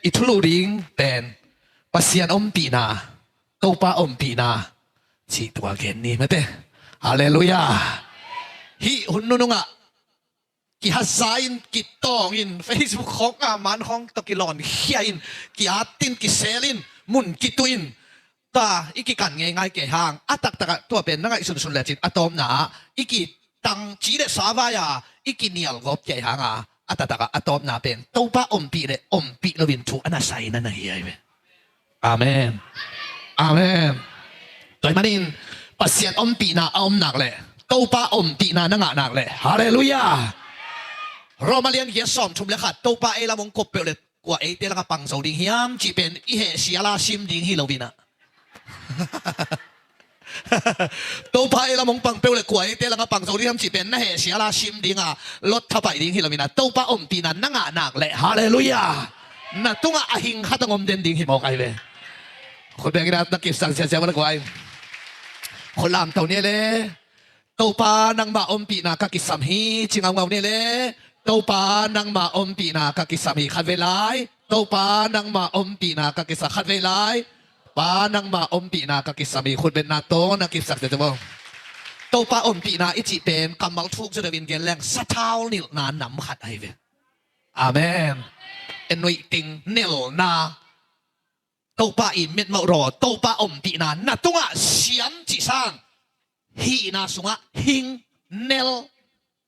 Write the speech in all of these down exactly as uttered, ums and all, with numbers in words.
i thulu ding pen Pasian ompihna, Topa ompihna cih tua gen ni mate. Halleluiah. Hih hun nunungah kihasa in, kitawng in, Facebook khawng a man khawng tawh kilawn khia in, kiat in, kisel in, mun kituh in, ta i kikan ngeingai kei hang a taktakah tua pen na ngaihsunsun lecin a tawpna ah i kitang ci le sa vai a i kinial gawp kei hang a, a taktakah a tawpna pen Topa ompih le ompih loin thu a na sa in a na hi ai ve. Amen. Amen. Tua ahih manin Pasian ompihna a om nak leh, Topa ompihna na ngah nak leh, halleluiah. Roma lian giat sawmthum le khat, Topa ei lam hong kop peuh le kua eite langah pang zo ding hiam cih pen i heh siala sim ding hi lo inah. Topa ei lam hong pang peuh le kua eite langah pang zo ding hiam cih pen na heh siala sim dinga lot thapaih ding hi lo inah, Topa ompihna na ngah nak leh, halleluiah, na tungah a hing khat hong om den ding hi mawk ai ve. Khut beng inah na kipsak ziazia mawk le guai. Khut lamto ni le. Topa nangmah ompihna ka kisam hi ci ngaungau ni le. Topa nangmah ompihna ka kisam hi khatvei lai. Topa nangmah ompihna ka kisam khatvei lai. Pa nangmah ompihna ka kisam hi khutbetna tawh na kipsak tete maw. Topa ompihna i cih pen kammal thuk zaw deuhin gen leng sathau nilhna nam khat ahi ve. Amen. En nuih ting nilhna. Topa i mitmawh raw, Topa ompihna na tungah siam cih sang hihna sungah hing nel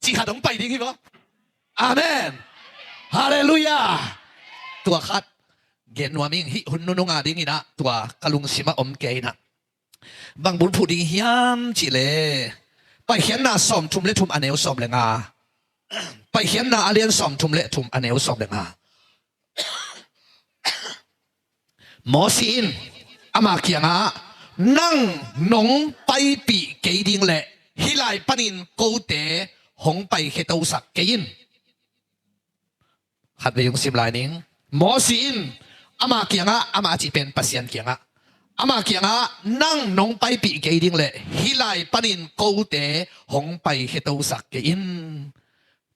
cih khat hong pai ding hi maw. Amen. Halleluiah. Tua khat gen nuam ing, hih hun nununga dinginah tua ka lungsimah om kei inah. Bang bulphuh ding hiam cihleh Paikhiatna sawmthum le thum a neu sawm le nga. Paikhiatna a lian sawmthum le thum a neu sawm le nga. Mosi in ama kiangah, nang nong paipih kei ding leh hih lai panin kote hong paikhia tosak kei in. Khatvei hong sim lai ning. Mosi in ama kiangah, ama a cih pen Pasian kiangah, ama kiangah, nang nong paipih kei ding leh hih lai panin kote hong paikhia tosak kei in.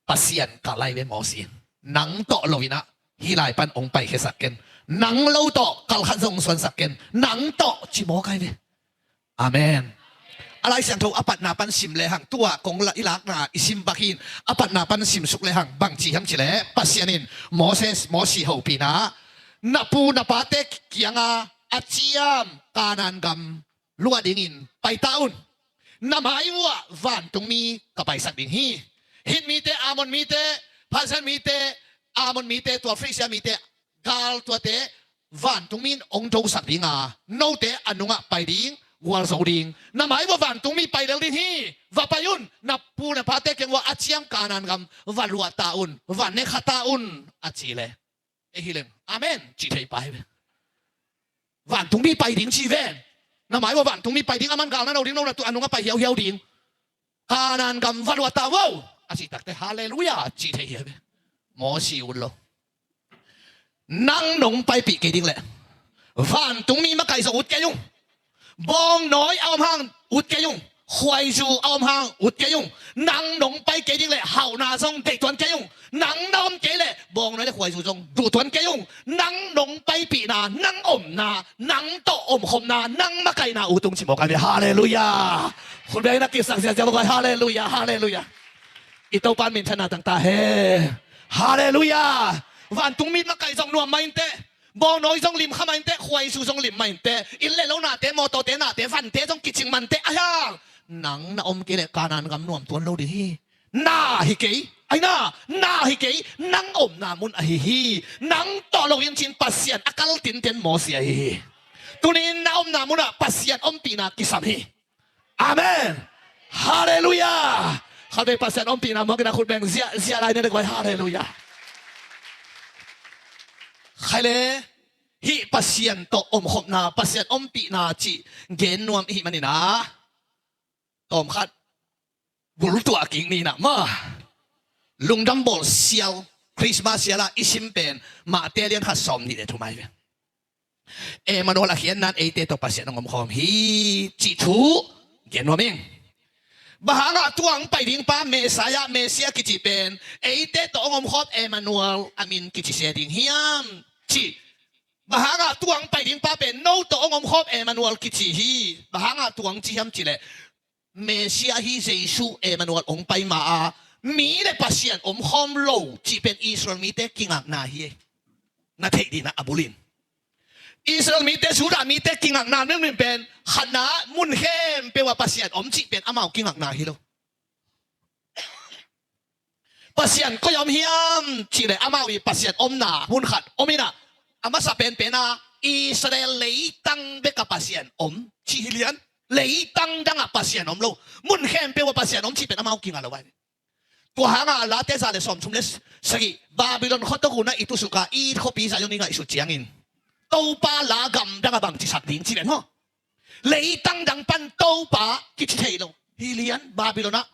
Pasian kah lai ve Mosi in. Nang tawh loinah hih lai pan hong paikhiasak ken. Nang lo tawh kalkhat zong suansak ken. Nang tawh ci mawk ai ve. Amen. A Lai Siangtho a patna pan sim lehang, tua kong la i lakna i sim bak hi in, a patna pan simsuk lehang bang ci hiam cihleh Pasian in Moses, Mosi hopihna, na pu na pate kianga a ciam Kanaan gam luah dingin paita un. Na mai uhah vantungmi ka paisak ding hi. Hit mite, Amon mite, Pasian mite, Amon mite, tua Filistia mite gal tuate vantungmi in hong dosak dinga, note a nungah pai ding, gualzo ding. Na mai uhah vantungmi pai lel ding hi. Va pai un, na pu na pate kiang uhah a ciam Kanaan gam va luah ta un, va ne kha ta un, a ci le. Ei hi leng amen cih thei pa hi ve. Vantungmi pai ding ci ve. Na mai uhah vantungmi pai ding, aman gal na no ding, no na tuh a nungah pai hiauhiau ding. Kanaan gam va luah ta vo a cih takte halleluiah cih thei hi ve. Mosi ut lo. Nang nong paipih kei ding leh vantungmi makaih zong ut kei ung. Bawngnawi a om hang ut kei ung. Khuaizu a om hang ut kei ung. Nang nong pai kei ding leh hauhna zong deih tuan kei ung. Nang na om kei leh bawngnawi le khuaizu zong duh tuan kei ung. Nang nong paipihna, nang omna, nang tawh omkhopna, nang makaihna ut ung ci mawk ai ve. Halleluiah. Khut beng na kipsak ziazia mawk ai. Halleluiah, halleluiah. I Topa in minthanna tang ta hen. Halleluiah. Vantungmi makaih zong nuam mah inteh. Bawngnawi zong lim kha mah inteh, khuaizu zong lim mah inteh. Inn le lo nate, mawtawte nate, vante zong kicing mah inteh. Ahi hang nang na om kei leh Kanaan gam nuam tuan lo ding hi. Na hi kei. Ahi na, na hi kei. Nang omna mun ahi hi. Nang tawh lo in cin Pasian a kal tinten Mosi ahi hi. Tuni-in na omna munah Pasian ompihna kisam hi. Amen. Halleluiah. Khatvei Pasian ompihna muak in a khut beng ziahziah lai ni le guai. Halleluiah. Khai le, hih Pasian tawh omkhopna, Pasian ompihna cih gen nuam i hih maninah tawm khat bultuah kik ni inah maw. Lungdam bawl sial, Christmas sial ah i sim pen Mate lian khat sawm nih le thum ai ve. Emmanuel a khiatna in eite tawh Pasian hong omkhawm hi cih thu gen nuam ing. Bang hangah tua hong pai ding pa Messiah, Messiah kici pen eite tawh hong omkhawm Emmanuel a min kici se ding hiam cih Bang hangah tua hong pai ding pa pen no tawh hong omkhawm Emmanuel kici hi. Bang hangah tua hong ci hiam cih leh, Messiah hi Jesu Emmanuel hong pai ma a, mi le Pasian omkhawm lo cih pen Israel mite kingakna hi. Na theih dihna a bulin Israel mite, Judah mite kingakna mimlim pen khatna, mun khempeuh ah Pasian om cih pen amau kingakna hi lo. Pasian koi om hiam cih leh amau i Pasian omna mun khat om inah, a masa penpen a Israel leitang bek ah Pasian om cih hi lian. Leitang dang ah Pasian om lo, mun khempeuh ah Pasian om cih pen amau kingah lo ai. Tua hangah Late za le sawmthum le sagih, Babylon khuatawk hunah i tusuk a, i khuapi Zion i ngaihsut ciangin Topa la gamdang a bangci sak ding ci pen maw? Leitang dang pan Topa kici thei lo hi lian, Babylon ah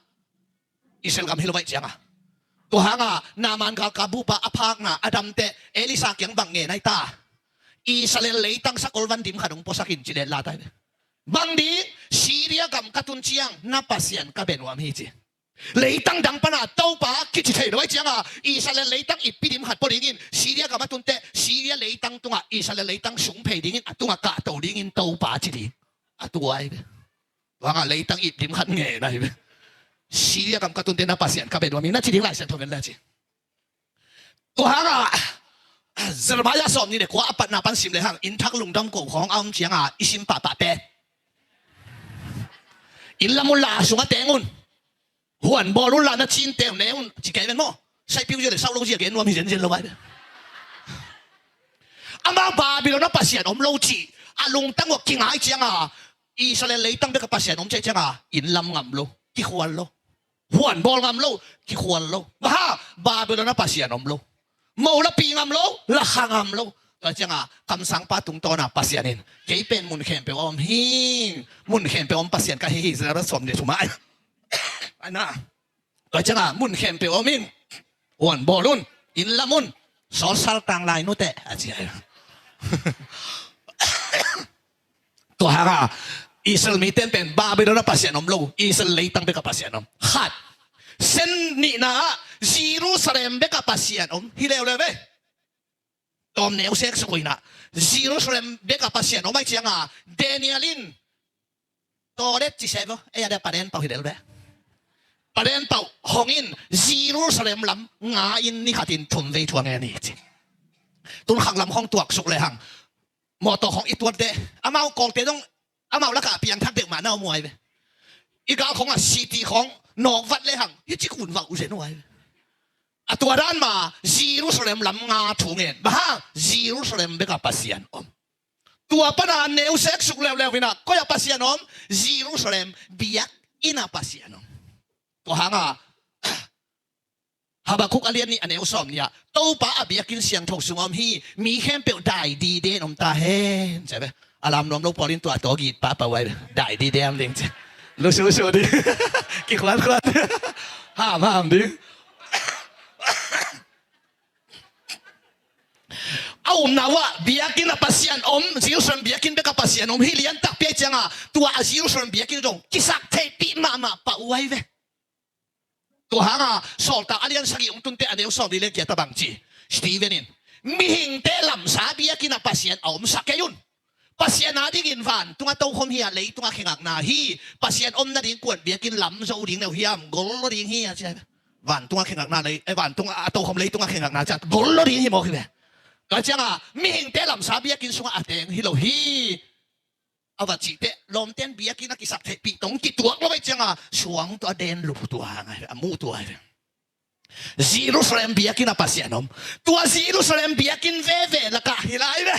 Israel gam hi lo ahih ciangah. Tua hangah Naaman galkap bupa a phakna a damteh Elisha kiang bang ngen ai ta? Israel leitang sakol van dim khat hong puasak in ci len la tai. Bang ding? Syria gam ka tun ciang na Pasian ka bia nuam hi ci. Leitang dang pana Topa kici thei lo ahih cianga Israel leitang ippi dim khat pua dingin Syria gam a tunte Syria leitang tungah Israel leitang sung phei dingin a tungah kahto dingin Topa ci ding a tua ai ve. Tua hangah leitang ip dim khat ngen ai ve. Syria gam ka tunte na Pasian ka bia nuam hi na ci ding Lai Siangtho ven le ci. Tua hangah Jeremiah sawm nih le kua a patna pan sim le hang, inn thak lungdam ko khawng a om cianga i sim pahpah pen, inn lam un la, a sungah teng un, huan bawl un la, na cin teng ne un ci kei ven maw? Saipiu zia le sau lo zia gen nuam hi zenzen lo ai. Amau Babylon ah Pasian om lo cih a lungtang uh kingai cianga Israel leitang bek ah Pasian om cih cianga inn lam ngam lo, kikhual lo. Huan bawl ngam lo, kikhual lo. Bang hang? Babylon ah Pasian om lo. Mo lapi ngam lo, lakha ngam lo. Tua cianga kamsangpa tungtawna Pasian in kei pen mun khempeuh om hi. Mun khempeuh om Pasian ka hi hi. Zara sawm le thum ah. Ana. Tua cianga mun khempeuh om in. Huan bawl un, inn lam un, sawlsal tanglai nute a ci ai. Tua hangah Israel mite pen Babylon ah Pasian om lo, Israel leitang bek ah Pasian om. Khat. Sen nihna ah Jerusalem bek ah Pasian om hi leuleu ve. Tawm neu sek suk uh inah Jerusalem bek ah Pasian om ahih cianga Daniel in Toret ci se vo, ei a dia Paden pau hi del ve. Paden pau hong in Jerusalem lam nga in ni khatin thum vei thu a ngen hi ci. Tun khak lam khawng tuak suk le hang mawtaw khawng i tuat deh, amau Kawlte zong amau lakah piangthak deuh mah na om uh ai ve. I gal khawngah city khawng nawk vat le hang hi ci kun vak uh zen uh ai ve. A tua dan mah Jerusalem lam nga thu ngen. Bang hang? Jerusalem bek ah Pasian om. Tua pana neu sek suk leuleu inah koi ah Pasian om? Jerusalem biakinn ah Pasian om. Tua hangah Habakuk a lian nih a neu sawm nih ah Topa a biakinn siangtho sungah om hi. Mi khempeuh dai dide in om ta hen ci ai ve. A lam nuam lo pawl in tua tawh git pahpah uh ai ve. Dai dide om ding ci. Lususu ding. Kikhuankhuan. Hamham ding. A umna uh ah biakinn ah Pasian om, Jerusalem biakinn bek ah Pasian om hi lian takpi ahih cianga tua a Jerusalem biakinn zong kisak theihpih mahmah pah uh ai ve. Tua hangah Sawltak a lian sagih hong tunte a neu sawm li le giat ah bang ci? Stephen in mihingte lamsa biakinn ah Pasian a omsa kei un. Pasian a dingin vantungah tokhom hi a, leitungah khengakna hi. Pasian om nading kuan biakinn lam zo ding neu hiam? Gol lo ding hi a ci ai ve. Vantungah khengakna lei, eh, vantungah a tokhom leitungah khengakna ciat gol lo ding hi mawk hi ve. Tua ciangah mihingte lamsa biakinn sungah a teng hi lo hi. A va cihte lawmten biakinn a kisak theihpih tawh kituak lo ahih ciangah suang tawh a den luh tua ngai ve, a muh tua ngai ve. Jerusalem biakinn ah Pasian om. Tua Jerusalem biakinn veve lakah hi lai ve.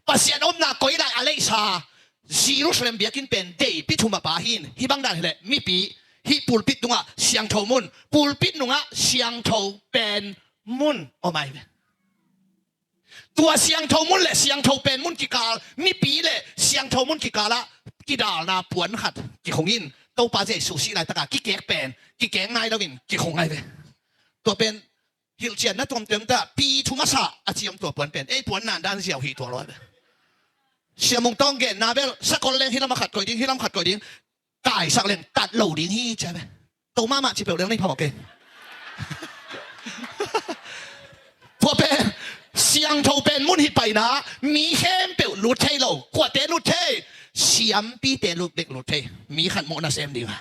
Pasian omna koi lai a leihsa. Jerusalem biakinn pen deipi thum a pa hi in, hih bang dan hileh mipi, hih pulpit tungah siangtho mun, pulpit nungah siangtho pen mun om ai ve. Tua siangtho mun le siangtho pen mun kikal, mipi le siangtho mun kikalah kidalna puan khat kikhung in, Topa Jesu sih laitakah kikek pen kikek ngai loin kikhung ngai ve. Tua pen hilhcianna tuamtuam ta, pi thu masa a ciam tua puan pen ei puan nandan ziau hi tua lo ai ve. Siamung tawng genna bel sakol leng hi lam a khat koih ding, hi lam khat koih ding. Kaisak leng tat lo ding hi ci ai ve. To mahmah ci peuh leng na hi phamawh kei. Tua pen Siangtho pen mun hi paina, mi khempeuh lut thei lo. Kuate lut thei? Siampite lut bek lut thei. Mi khat mawhna sem dinga.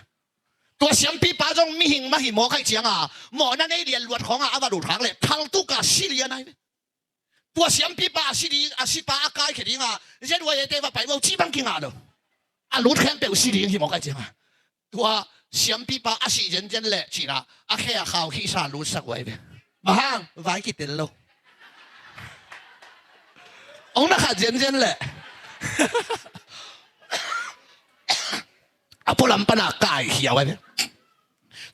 Tua siampipa zong mihing mah hi mawk ahih cianga, mawhna nei lian luat khawnga a va lut khak leh thaltuka si lian ahi ve. Tua siampipa a si ding, a sipa a kaikhia dinga Z Y A te va pai vo cih bang kingah lo. A lut khempeuh si ding hi mawk ahih cianga. Tua siampipa a sih zenzen leh cina a khe a khau khihsa lutsak uh ahi ve. Bang hang? Vai kitel lo. Ong na khat zenzen leh a pualam pana kaikhia uh ahi ve.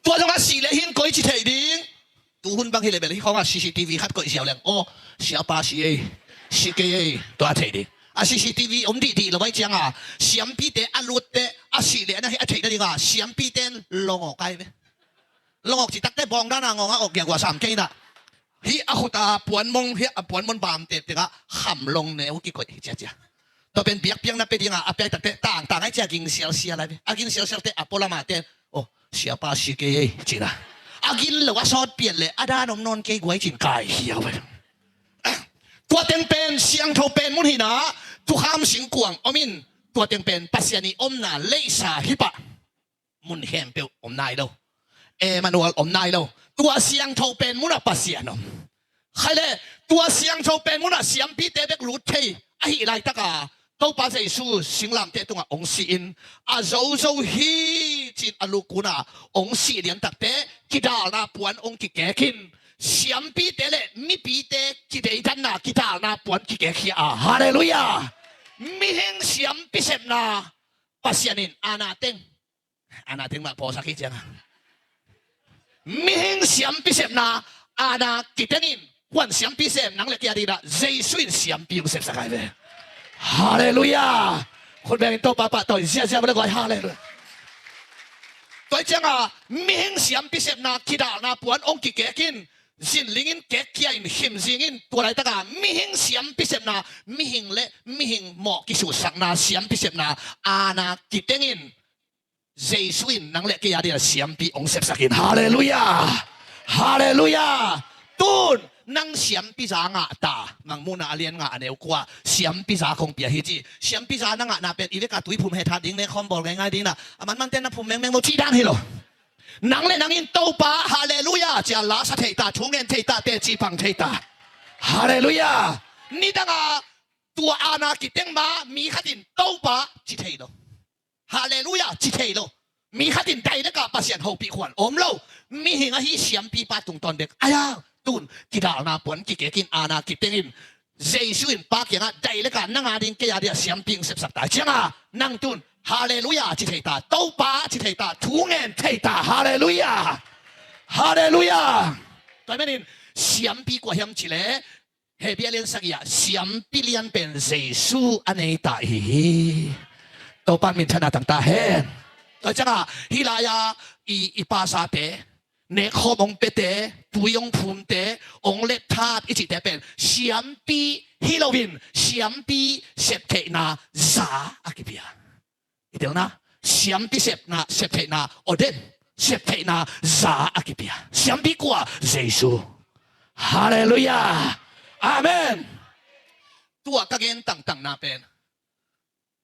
Tua zong a sih leh hin koici thei ding? Tuhun bang hi leh bel hih khawngah C C T V khat koih ziau leng, aw, siapa si ei, si kei ei, tua a thei ding. A C C T V om dihdih lo ahih cianga siampite a lutte a sih leh a na hi a theih nadinga siampite in longawk ahi ve. Longawk citakte bawngdana ngawngah awk giagua sam kei inah. Hih a khuta puanmong, hih a puanmong bamtep tengah khamlong neu kikoih hi ciacia. Tua pen biakpiakna pe dinga a piak takte tangtang ahi cia ging sialsial ahi ve. A ging sialsialte a pualamate, aw, siapa si kei ei, cina. A gin lo a sawt pian leh a dan om nawn kei guai cin kaikhia uh ahi ve. Tua teng pen siangtho pen mun hinah thukham singkuang om in, tua teng pen Pasian i omna leisa hipah mun khempeuh om nai lo. Emmanuel om nai lo. Tua siangtho pen munah Pasian om. Khaile, tua siangtho pen munah siampite bek lut thei ahih laitaka Topa Jesu singlamteh tungah ong si-in a zozo hi cin a lukuna ong sih liantakte kidalna puan ong kikekin siampite le mipite kideidanna kidalna puan kikekkhia a. Halleluiah. Mihing siampi sepna Pasian in ana teng, ana teng mah pawsak hi cianga. Mihing siampi sepna ana kitengin huan siampi sem nang le kei a dinah Jesu in siampi ong sepsak ahi ve. Halleluiah. Khut bengin Topa pahtawi ziahziah vale guai. Halleluiah. Tua hi cianga mihing siampi sepna kidalna puan ong kikekin zinlingin kekkhia in khimzingin tua laitaka mihing siampi sepna mihing le mihing mawh kisuhsakna siampi sepna ana kitengin Jesu in nang le kei a dina siampi ong sepsakin. Halleluiah. Halleluiah. Tun nang siampi za ngah ta? Mangmuhna a lian nga a neu kua siampi za kong pia hi ci. Siampi za na ngahna pen i veka tuiphum hethat ding ne khawm bawl ngaingai dingna a manmante na phum mengmeng lo cih dan hi lo. Nang le nangin Topa halleluiah cia lasa theita thungen theita teci pang theita. Halleluiah. Nidanga tua ana kiteng ma mi khatin Topa ci thei lo. Halleluiah ci thei lo. Mi khatin daileka Pasian hopih khual om lo. Mihing ahi siampipa tungtawn bek aya tun kidalna puan kikekin ana kitengin Jesu in Pa kiangah daileka nanga ding kei a dia siampi ong sepsak ta cianga nang tun halleluiah ci theita Topa ci theita thungen theita. Halleluiah. Halleluiah. Tua menin siampi kua hiam cileh Hebrew a lian sagih ah siampi lian pen Jesu a neita ihi hi. Topa minthanna tangta hen. Tua cianga hih lai-a i, i pasate nekkhawm ong pete tui ong phumte ong letthat i cihte pen siampi hi loin siampi septheihna za a kipia. I telna siampi sepna septheihna aw den septheihna za a kipia siampi kua? Jesu. Halleluiah. Amen. Tua ka gen tangtangna pen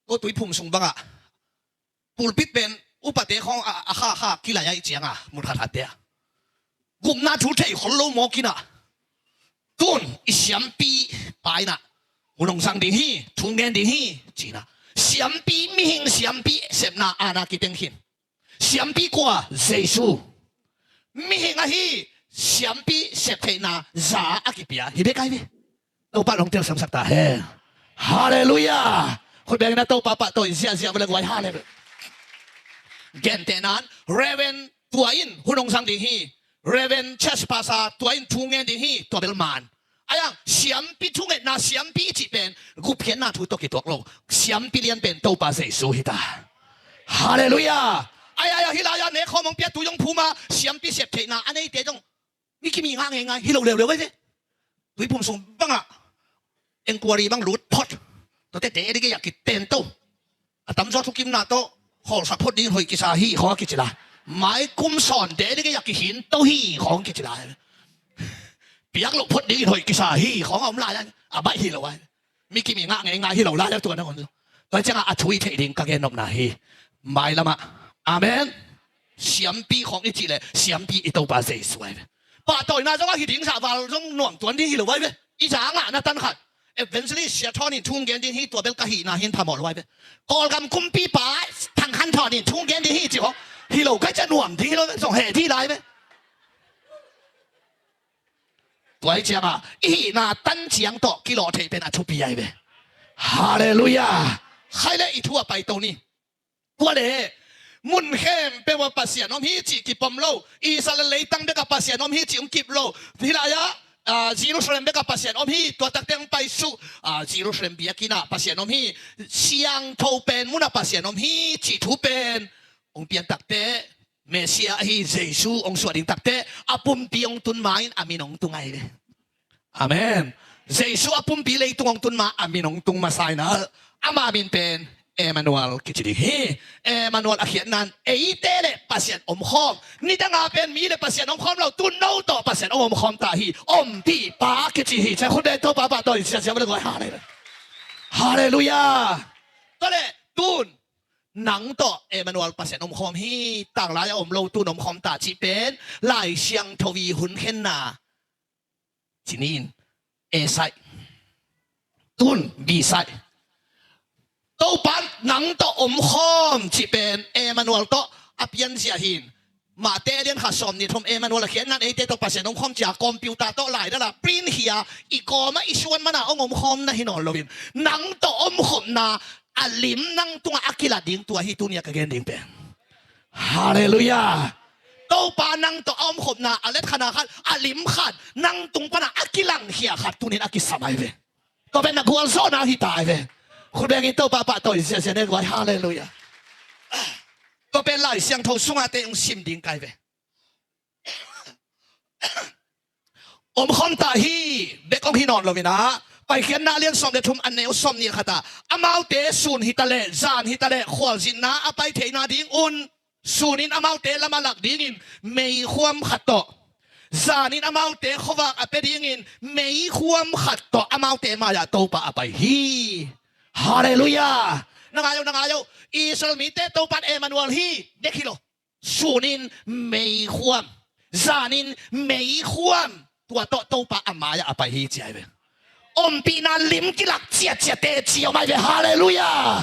ko tuiphum sung bangah pulpit pen upate khawng a, a kha kha kilai ahi cianga mun khat hatte a gupna thu thei khol lo mawkinah tun i siampi painah hun ong sang ding hi thu ngen ding hi cinah siampi mihing siampi sepna ana kiteng khin. Siampi kua? Jesu. Mihing ahi siampi septheihna za a kipia hi bek ahi ve. Topa longtel samsak ta hen. Halleluiah. Khut bengna Topa pahtawi ziahziah vale guai. Halleluiah. Gentehnan Reverend tua in hun ong sang ding hi. Reverend Church Pastor tua in thu ngen ding hi. Tua bel man. Ayang siampi thungetna siampi i cih pen gupkhiatna thu tawh kituak lo. Siampi lian pen Topa Jesu hita. Halleluiah. Ayaya hih lai-a nekkhawm ong pia tui ong phuma siampi septheihna a neite zong mi kimi ngah ngeingai hi lo leuleu ahi ve. Tuiphum sung bangah enquiry bang lut phot. Tuate te dikei a kiten to. A tamzaw thukimna tawh khawlsak phot dingin hoih kisa hi khawng a kicila. Mai kum sawn te dikei a kihin to hi khawng kicila. piak loh phot dingin hoih kisa hi khawng a om lai a, a baih hi lo a. Mi kim i ngah ngei ngai hi lo lai a tua nangawn. Tua ciangah a thu i theih ding ka gen nopna hi. Mailamah. Amen. Siampi khawng i cih leh siampi i Topa Jesu ahi ve. Pahtawina zong a hi ding zah val zong nuam tuan ding hi lo ahi ve. I za ngahna tan khat. Evangelist Sia Thawn in thu hong gen ding hi, tua bel ka hihna hi in phamawh lo ahi ve. Kawlgam kumpipa Thang Khan Thawn in thu hong gen ding hi cih khawng hi lo ka hih ciang nuam ding hi lo ve, zong heh ding lai ve. Tua hi ciangah i hihna tan ciang tawh kilawh theih pen a thupi ahi ve. Halleluiah. Khai le i thu a paito ni. Tua le mun khempeuh ah Pasian om hi cih kipom lo. Israel leitang bekah Pasian om hi cih hong kip lo. Hih lai-ah, ah, Jerusalem bekah Pasian om hi, tua takte hong paisuh. Ah, Jerusalem biakinn ah Pasian om hi, siangtho pen munah Pasian om hi cih thu pen hong pian takte, Messiah ahi Jesu hong suah ding takte a pumpi hong tun ma-in a min hong tung ahi ve. Amen. Jesu a pumpi leitung hong tun ma a min hong tung masa in a, ama min pen Emmanuel kici ding hi. Emmanuel a khiatna in eite le Pasian omkhawm. Nidang a pen mi le Pasian omkhawm lo, tun no tawh Pasian om omkhawm ta hi. Ompihpa kici hi. Cia khut beng, Topa pahtawi siasia vo le guai. Halleluiah. Halleluiah. Tua le tun nang tawh Emmanuel Pasian omkhawm hi. Tanglai a om lo, tun omkhawm ta cih pen Lai Siangtho i hun khenna ci ni in, A side. Tun B side. Topa nang tawh omkhawm cih pen Emmanuel tawh a pianzia hi in. Mate a lian khat sawmnih thum, Emmanuel a khiatna in eite tawh Pasian omkhawm ci a, computer tawh laidal a print hi a, i kawmah i suan man a hong omkhawm na hi nawn loin, nang tawh omkhopna a lim nang tungah a kilat ding, tua hi tuni a ka gen ding pen. Halleluiah. Topa nang tawh a omkhopna a letkhatna khat, a lim khat, nang tung pan a kilangkhia khat tunin a kisam ahi ve. Tua pen na gualzawhna hi ta ahi ve. Khut beng in Topa pahtawi siasia ne guai. Halleluiah. Tua pen Lai Siangtho sungah te hong sim ding ka hi ve. Omkhawm ta hi bek hong hi nawn loin a, Paikhiatna a lian sawm le thum, a neu sawmnih khat ah, amaute sun hi ta leh, zan hi ta leh, khualzinna a pai theihna ding un, sun in amaute lam a lak dingin meikhuam khat tawh, zan in amaute khuavak a pia dingin meikhuam khat tawh amaute mai-ah Topa a pai hi. Halleluiah. Na ngai o, na ngai o. Israel mite Topa in Emmanuel hi bek hi lo. Sun in meikhuam, zan in meikhuam, tua tawh Topa a mai-ah a pai hi ci ahi ve. Ompihna lim kilak ciatciat teci om ahi ve. Halleluiah.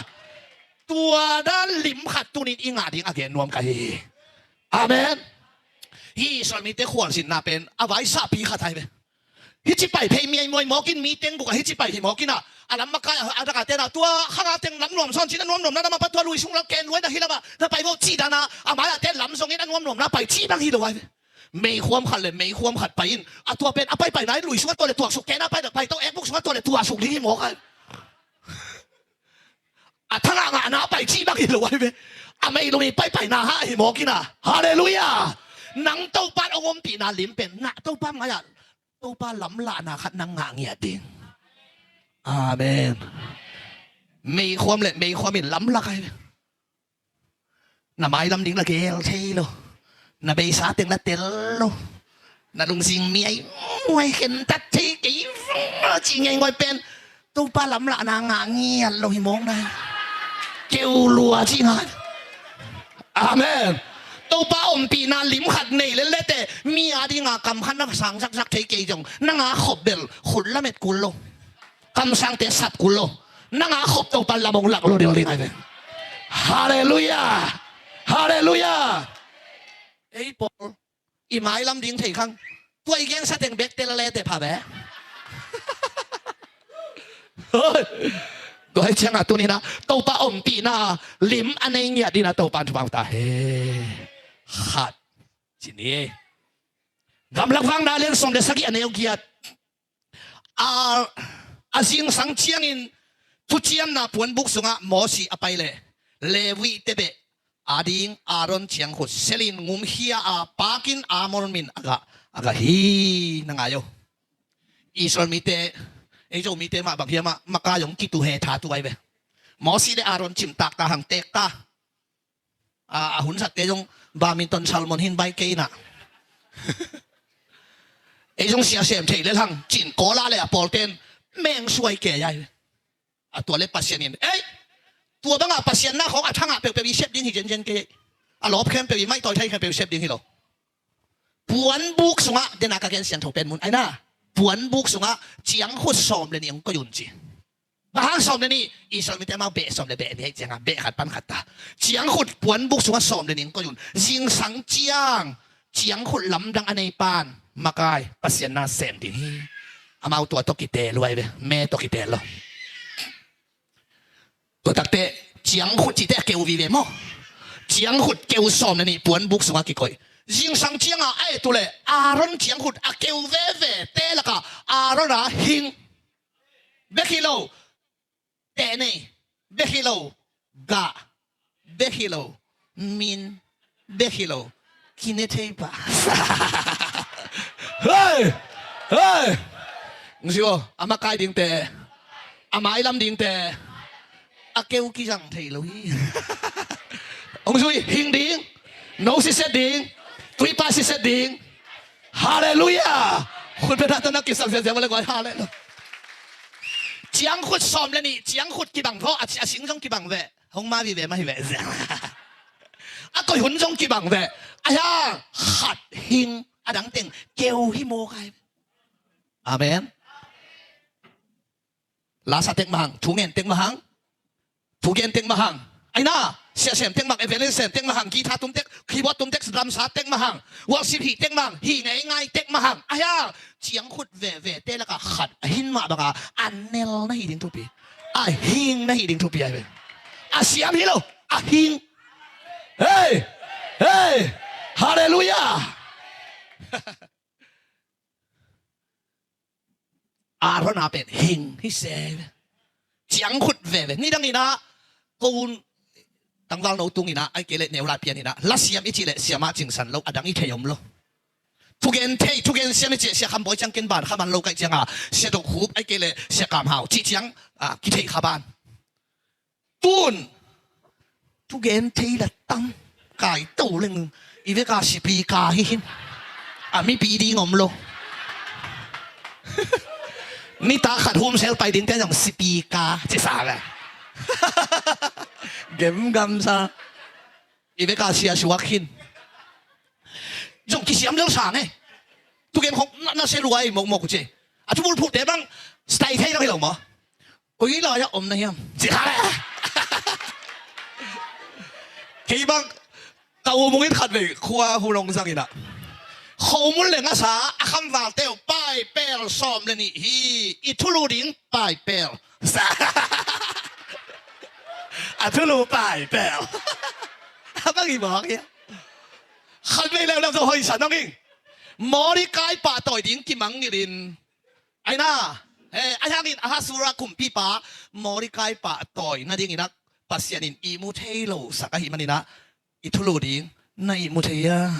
Tua dan lim khat tunin i ngah ding a gen nuam ka hi hi. Amen. Hih Israel mite khualzinna pen a vaisahpi khat ahi ve. Hih ci pai phei miaimuai mawk in, mi teng buk ah hih ci pai phei mawk in ah, a lam makai a, a dak a ten ah, tua khang a teng lam nuam sawn cin a, nuam nuam na lam a pat tua lui sung lam ken luai na hi lam ah na pai vo cih dan a, a mai a ten lam zong in a nuam nuam na pai cih bang hi lo ai ve. Meikhuam khat le meikhuam khat pai in, a tua pen a pai pai na in lui sung a tua le tuak suk, ken a pai na pai tawh ekbuk sung a tua le tuak suk ding hi mawk ai. A thangah ngahna a pai cih bang hi lo ai ve. A meilum i paipaina hah hi mawk in a. Halleluiah. Nang Topa in hong ompihna lim pen ngah, Topa mai-ah, Topa lamlahna khat nang ngah ngiat ding. Amen. Meikhuam le meikhuam in lamlak ai ve. Na mailam ding la gel thei lo. Na beisa teng la tel lo. Na lungsim miaimuai khentat thei kei vang a ci ngeingai pen Topa lamlahna ngah ngiat lo hi mawk na. Keu lua ci ngai. Amen. Topa ompihna lim khat nei lel lete, mi a dinga kam khat na sang zakzak thei kei zong, nang a khop bel khut lamet kul lo. Kamsangte sap kul lo. Nang a khop Topa lam hong lak lo ding ding ai ve. Halleluiah. Halleluiah. Ei Paul, i mailam ding thei khang. Tua i gensa teng bek tel lete pha ve. Tua hi ciangah tuni-in ah Topa ompihna lim a nei ngiat ding in ah Topa in thupha ta hen. Khat. Ci ni. Gamlak Vangna lian sawm le sagih, a neu giat. A, a zingsang ciangin thuciamna puanbuk sungah Mosi a pai leh Levi te beh ading Aaron ciangkhut selin ngumkhia a pakin Amor min a gah, a gah hi. Na ngai o. Israel mite, ei Zomite mah bang hiam ah makai hong kitu he tha tu ai ve. Mosi le Aaron cimtak ta hang tek ta. A, a hunsatte zong badminton salmon hin bai kei na. Ei zong sia sem thei lel hang, cin kawla le a pawlten meng suai kei ai. A tua le Pasian in, ei, tua banga Pasian na khawng a thangah peuhpeuh i sep ding hi zenzen kei. A lawp khempeuh i maihtawi thei khempeuh i sep ding hi lo. Puanbuk sungah, dena ka gen siangtho pen mun aina, puanbuk sungah ciangkhut sawm le nih hong koih un ci. Bang hang sawm le nih? Israel mite amau beh sawm le beh nih aih cianga beh khat pan khat ta. Ciangkhut puanbuk sungah sawm le nih hong koih un. Zingsang ciang ciangkhut lamdang a nei pan makai Pasian na sem ding hi. Amau tua tawh kiteel uh ai ve, me tawh kiteel lo. Tua takte ciangkhut cite a keu vive maw? Ciangkhut keu sawm le nih puanbuk sungah kikoih. Zingsang cianga a et uh leh Aaron ciangkhut a keu veve te lakah Aaron a hing bek hi lo, teh nei bek hi lo, gah bek hi lo, min bek hi lo, kine thei pah. Hei! Hei! Hong zui aw, a makai dingte, a mailam dingte, a keu kizang thei lo hi. Hong zui, hing ding, no siset ding, tuipa siset ding. Halleluiah. Khut bia na tawh na kisam siasia mah le guai, halleluiah. Ciangkhut sawm le nih, ciangkhut kibang thaw, a, a sing zong kibang veh. Hong ma vive mah hi veh. A koih hun zong kibang veh. A hiang khat hing, a dang teng keu hi mawk ai. Amen. Lasa tek mahang, thungen tek mahang, thugen tek mahang. Aina, siasem tek mahang, evangelist sem tek mahang, guitar tum tek, keyboard tum tek, drum sa tek mahang, worship hih tek mahang, hih ngeingai tek mahang. Aia, ciangkhut veve te lakah khat a hin mah banga a nel na hi ding thupi. A hing na hi ding thupi ai ve. A siam hi lo, a hing. Hei! Hei! Halleluiah! Aaron a pen hing hi se. Ciangkhut veve. Nidang inah ko un tangval no tung inah ai kei leh neulai pian inah lasiam i cih leh siamah cingsan lo, a dang i thei om lo. Thugen thei, thugen siam i cih sia Kham Bawi ciang ken ban kha man lo kaih cianga sia Dok Hup ai kei leh sia Kam Hau cih ciang, ah, kithei kha ban. Tun thugen thei la tam kai to leng i veka sipi ka hi hin. A mipi ding om lo. Nita khat hum sel pai ding te zong sipi ka ci sa ve. Gemgam sa. I veka sia suak hin. Zong kisiam lel sang e. Thugen khong na, na se luai mokmok uh ce. A thubul phuhte bang stai thei lo hi lo maw? Ui lai-ah om na hiam? Ci kha le. Kei bang ka u mungin khat vei khua hu long zang inah khomul le ngasa a khamvalte uh paipel sawm le nih hi. I thulu ding paipel. A thulu paipel. A bang i bawk hia? Khat vei leuleu zo hoihsa nong ing. Mawdikai pahtawi ding kimang ngilin. Aina, eh, a hiangin Ahasura kumpipa Mawdikai pahtawi nadingin ah Pasian in ihmu thei lo sak ahih maninah i thulu ding na ihmu thei a.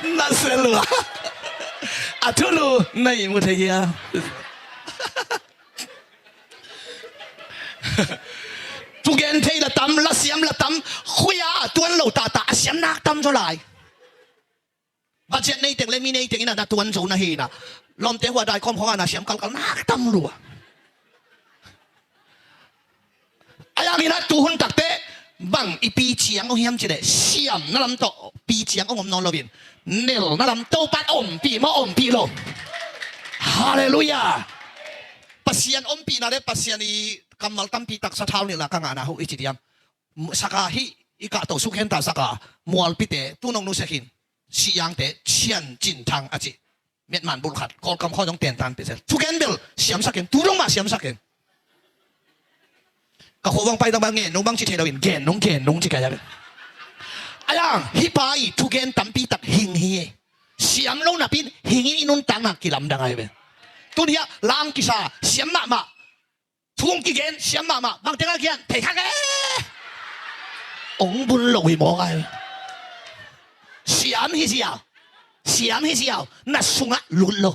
Na selua. A thulu na ihmu thei a. Thugen thei la tam, lasiam la tam, khuia a tuan lo tata a siam nak tam zaw lai. Budget nei teng le mi nei teng inah na tuan zo na hi inah lawmte hua dai kawm khawngah na siam kalkal nak tam lua. A yang inah tuhun takte bang i pi ciang uh hiam cileh siam na lam tawh pi ciang uh om nawn loin nel na lam Topan ompih maw, ompih lo. Halleluiah. Pasian ompihna le Pasian i kammal tampi taksa thau nilhna ka ngahna uh i ci diam? Saka hih i kahto suk henta saka mualpite tunong nusia khin. Siyangte Chian Cin Thang a ci. Metman bulh khat Kawlkam khaw zong tentan pehsel. Thugen bel siamsak in, tu dong mah siamsak in. Ka khuavang pai dang bang ngen nung bang ci thei lo in gen nung gen nung ci kai a bel. A yang hih pa i thugen tampi tak hing hi e. Siam lo napin hing in i nuntakna kilamdang ai bel. Tun hiah lang kisa siam mahmah. Thu hong kigen siam mahmah, bang tengah kian thei khak e. Ong bun lo hi mawk ai. Siam hi ziau. Siam hi ziau. Na sungah lut lo.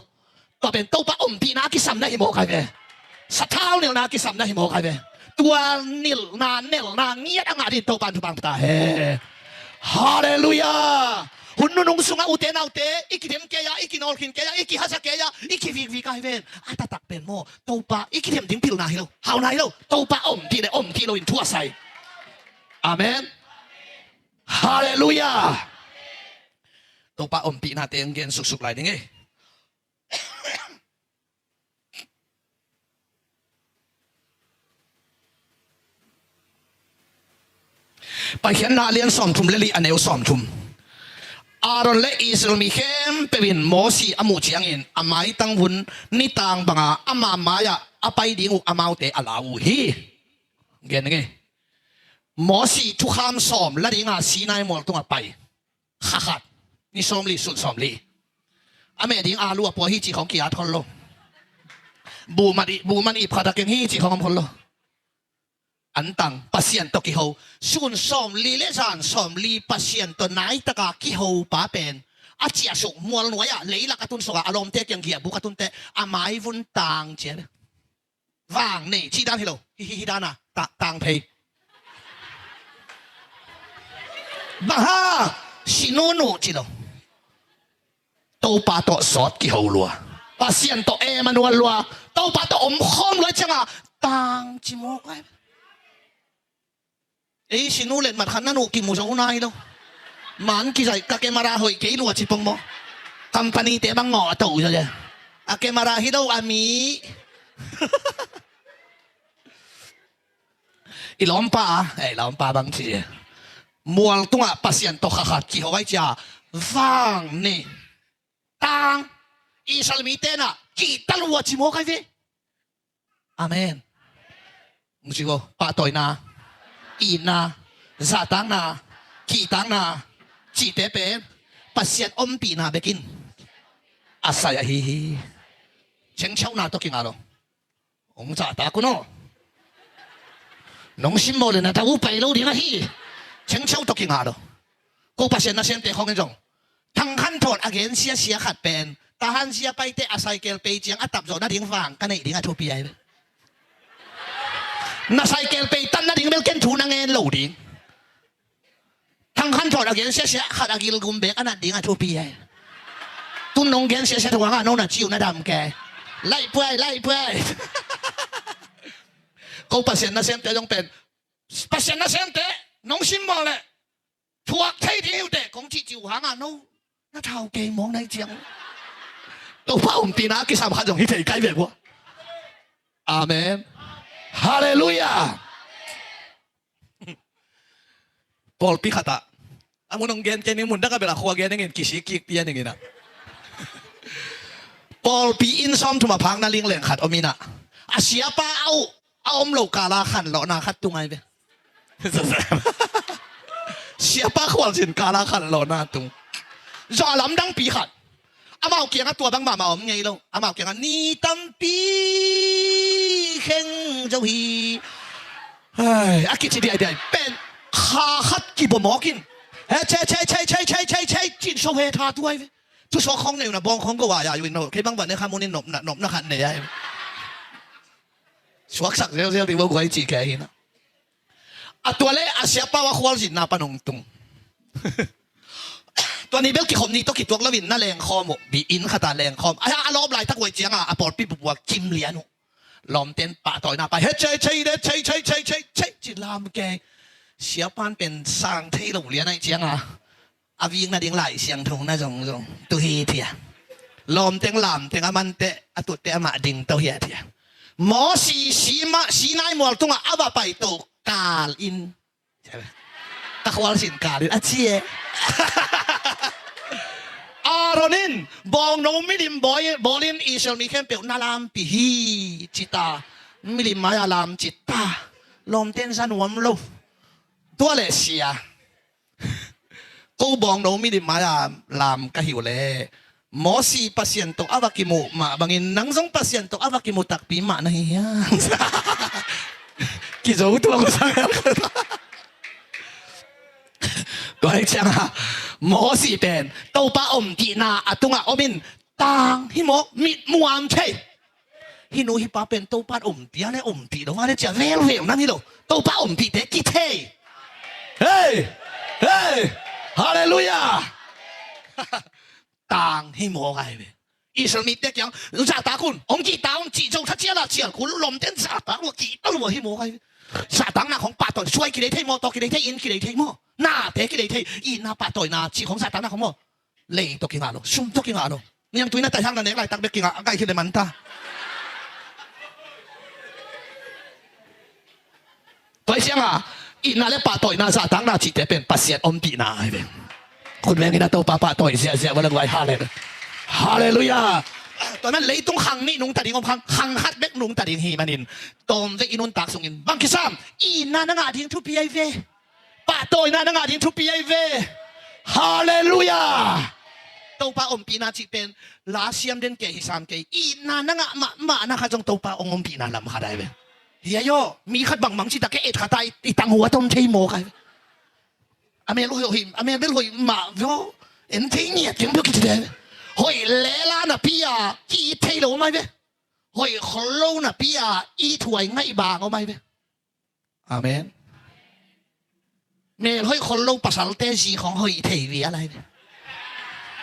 Tua pen Topa ompihna a kisam na hi mawk ai ve. Sathau nilhna a kisam na hi mawk ai ve. Tua nilhna nelhna ngiat a ngah din Topa in thupang pia ta he. Halleluiah. Hun nunung sungah ute naute, i kidem kei a, i kinawl khin kei a, i kihasa kei a, i kivikvik a hi ven. A taktak pen maw, Topa i kidem ding pilna hi lo, hauna hi lo. Topa ompih le ompih lo in thu a sai. Amen. Halleluiah. Topa ompihnate hong gen suksuk lai ding hi. Paikhiatna a lian sawmthum le li, a neu sawmthum. Aaron le Israel mi khempeuh in Mosi a muh ciangin a maitang vun nitang banga ama mai-ah a pai ding uh amaute a lau uh hi. Gen ing ei. Mosi thukham sawm la dinga Sinai mual tungah pai. Kha khat, ni sawmli, sun sawmli. A meh ding a lu a pua hi cih khawng ki-at khol lo. Buh man i, buh man i phat a keng hi cih khawng om khol lo. Antang Pasian tawh kiho, sun sawmli le zan sawmli Pasian tawh naitaka kiho pa pen a ciahsuk mual nuai-ah leilak a tun sawk a, a lawmte kiang giahbuk a tun teh a maivun tang cia. Vang nei cih dan hi lo. Hi, hi, hi dan a, ta-, tang phei. Bang hang? Sinunu ci lo. Topa tawh sawt kiho lua. Pasian tawh, Emmanuel lua. Topa tawh om khawm lua cianga tang ci mawk ai. Ei, sinu letmat khat na nuh kimu zo nai lo. Man kizaih ka camera hoih kei lua ci pong maw. Company te bang ngawh a toh uh zaw cia. A camera hi lo a mi. I lawmpa a, eh, i lawmpa bang ci cia. Mual tungah Pasian tawh kha khat kiho ai cia. Vang ni. Tang. Israel mi tenah kihta lua ci mawk ai ve. Amen. Hong ci vo, pahtawina, itna, zahtakna, kihtakna cihte pen Pasian ompihna bekin a sai ahi hi. Chengchauhna tawh kinga lo. Hong zahtak un aw. Nong simmawh le na tau pai lo ding ahi. Chengchauh tawh kinga lo. Ko Pasian nasemte khawngin zong Thang Khan Thawt a gen siasia khat pen Tahan Zia paite a cycle pei ciang a tap zawh nading vang ka neih ding a thupi ai. Na cycle pei tan nading bel ken thu na ngen lo ding. Thang Khan Thawt a gen siasia khat a gilgum bek a nat ding a thupi ai. Tun nong gen siasia thunganga no na ciu na dam ke. Laih puai, laih puai. Ko Pasian nasemte zong pen Pasian nasemte nong simmawh leh thuak thei ding hi uh teh kong cihcih uh hangah no na thau kei mawk na hi ciang. Topa ompihna a kisam khat zong hi thei kai ve uh a. Amen. Halleluiah. Pawlpi khatah a mun hong gen kei ning, mun daka bel a khua gen ningin kisik kik pia ningin ah. Pawlpi inn sawmthum a phakna lingleng khat om inah a siapa a uh a om lo kala khanlawhna khat tung ai ve. Siapa khualzin kala khanlawhna tung. Zong a lamdangpi khat. Amau kiangah tua bang mahmah om ngei lo. Amau kiangah ni tampi kheng zo hi. Ai, a kici diaidiai pen kha khat kibawmawk in. He, chei, chei, chei, cin so he tha tuai ve. Thusuak khawng nei uh na bawng khawng go ai ai uh in no. Kei bang bang ne kha munin nopna, nopna khat nei ai. Suaksak zelzel ding bo guai ci kei hi na. A tua le a siapa uh a khualzinna pan hong tung. Tua ni bel kikhop ni tawh kituak loin na lengkhawm uh, bi inn khatah lengkhawm. A, a lawp laitak uh ai cianga a pawlpi bup uh a kim lian uh. Lawmten pahtawina pai he, chei, chei, de, chei, chei, chei, chei, chei, ci lam kei. Siapan pen sang thei lo lian ai cianga a vik nading Lai Siangtho na zong zong tu hi thia. Lawmteng lamteng a manteh a tutteh amah ding to hi a thia. Mosi Sima, Sinai mual tungah a va paito kal in, ka khualzin kal in a ci e. Aaron in bawngno milim bawi, bawlin Israel mi khempeuh na lampi hi ci ta. Milim mai-a lam ci ta. Lawmten za nuam lo. Tua le sia. Ko bawngno milim mai-a lam ka hi uh leh Mosi Pasian tawh a va kimuh mah bangin nang zong Pasian tawh a va kimuh takpi mah na hi hiam? Kizo tua ko sang. Tua hi cianga Mosi pen Topa ompihna a tungah om in tang hi mawk, mit muam thei. Hih nu hih pa pen Topa ompih a le ompih lo a le cia velvel nang hi lo. Topa ompihte kithei. Hei! Hei! Halleluiah! Tang hi mawk ai ve. Israel mite kiang zahtak un, hong kihta un cih zo tha cial a cial kul lomten zahtak lua kihta lua hi mawk ai ve. Zahtakna khong pahtawi suai kidei thei maw, tawh kidei thei, inn kidei thei maw, nate kidei thei, itna pahtawina cih khong zahtakna khong maw. Lei tawh kingah lo, sum tawh kingah lo. Niang tui na taihang na nek laitak bek kingah a ngaih hi le manta. Tua hi cianga itna le pahtawina zahtakna cihte pen Pasian ompihna ahi ve. Khut vengin a Topa pahtawi ziahziah vala guai. Halleluia. Halleluia. Tua man leitung khang nih nungta ding om khang, khang khat bek nungta ding hi manin tawm vek i nuntak sungin bang kisam itna na ngah ding thupi ahi ve. Pahtawina na ngah ding thupi ahi ve. Halleluia. Topa ompihna cih pen lasiam den kei hi sam kei, itna na ngah mahmahna khat zong Topa hong ompihna lam khat ahi ve. Hi ahi aw, mi khat bangmang cita kei et khat a i tang hua tom thei mawk ahi ve. A mel hoih hoih, a mel bel hoih mah vio, en thei ngiat keng vio kici ve ahi ve. Hoih lela napi a ki it thei lo om ahi ve. Hoih khol lo napi a i thuai ngaih bang om ahi ve. Amen. Mel hoih khol lo pasalte zi khong hoih thei vial ahi ve.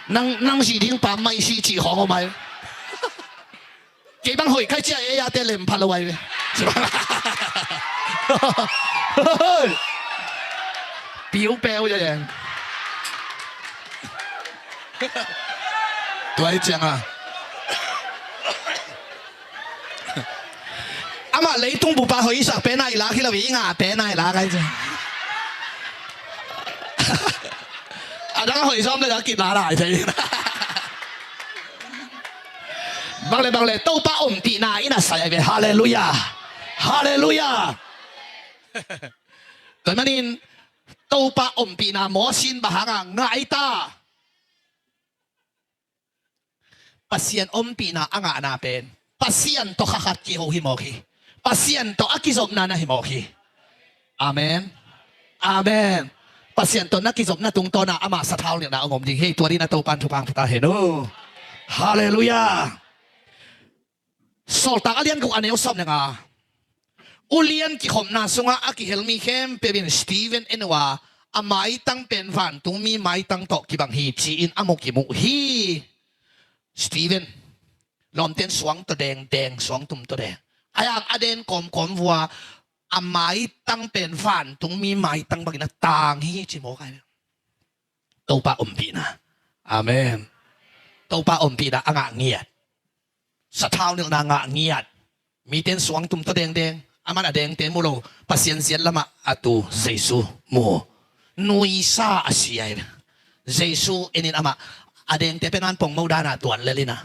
Nang, nang zi ding pa mai si ci khong om ahi ve. Kei bang hoih khai cia e ya te lem pha lo ahi ve. Piu peu ya yang. Tua hi cianga amah leitung bupa hoih i sak pen a i lak hi lo, i ngah pen a i lak ahi ciang. A dang a hoih zawm le a kit la lai thei. Bang le bang le Topa ompihna in a sai ahi ve. Halleluia. Halleluia. Tua manin Topa ompihna Moses in bang hanga ngai ta? Pasian ompihna a ngahna pen Pasian tawh khakhat kiho hi mawk hi. Pasian tawh a kizopna na hi mawk hi. Amen. Amen. Pasian tawh na kizopna tungtawna ama sathau nilhna a ngom ding hi. Tua dina Topan thupha pia ta hen uh. Halleluia. Sawltak a lian guk a neu sawm le nga. Ulian kikhopna sungah a kihel mi khempeuh in Stephen en uh a, a maitang pen vantungmi maitang tawh kibang hi ci-in a mu kimu hi. Stephen lawmten suang tawh deng, deng suang tum tawh deng. A yang a den kawmkawm vua a maitang pen vantungmi maitang bangin a tang hi ci mawk ai. Topa ompihna. Amen. Topa ompihna a ngah ngiat. Sathau nilhna ngah ngiat. Miten suang tum tawh dengdeng. Aman a dengte mu lo. Pasian siat lamah a tu Jesu mu. Nuisa a si ai. Jesu enin amah a dengte pen an pongmo dana tuan lelina.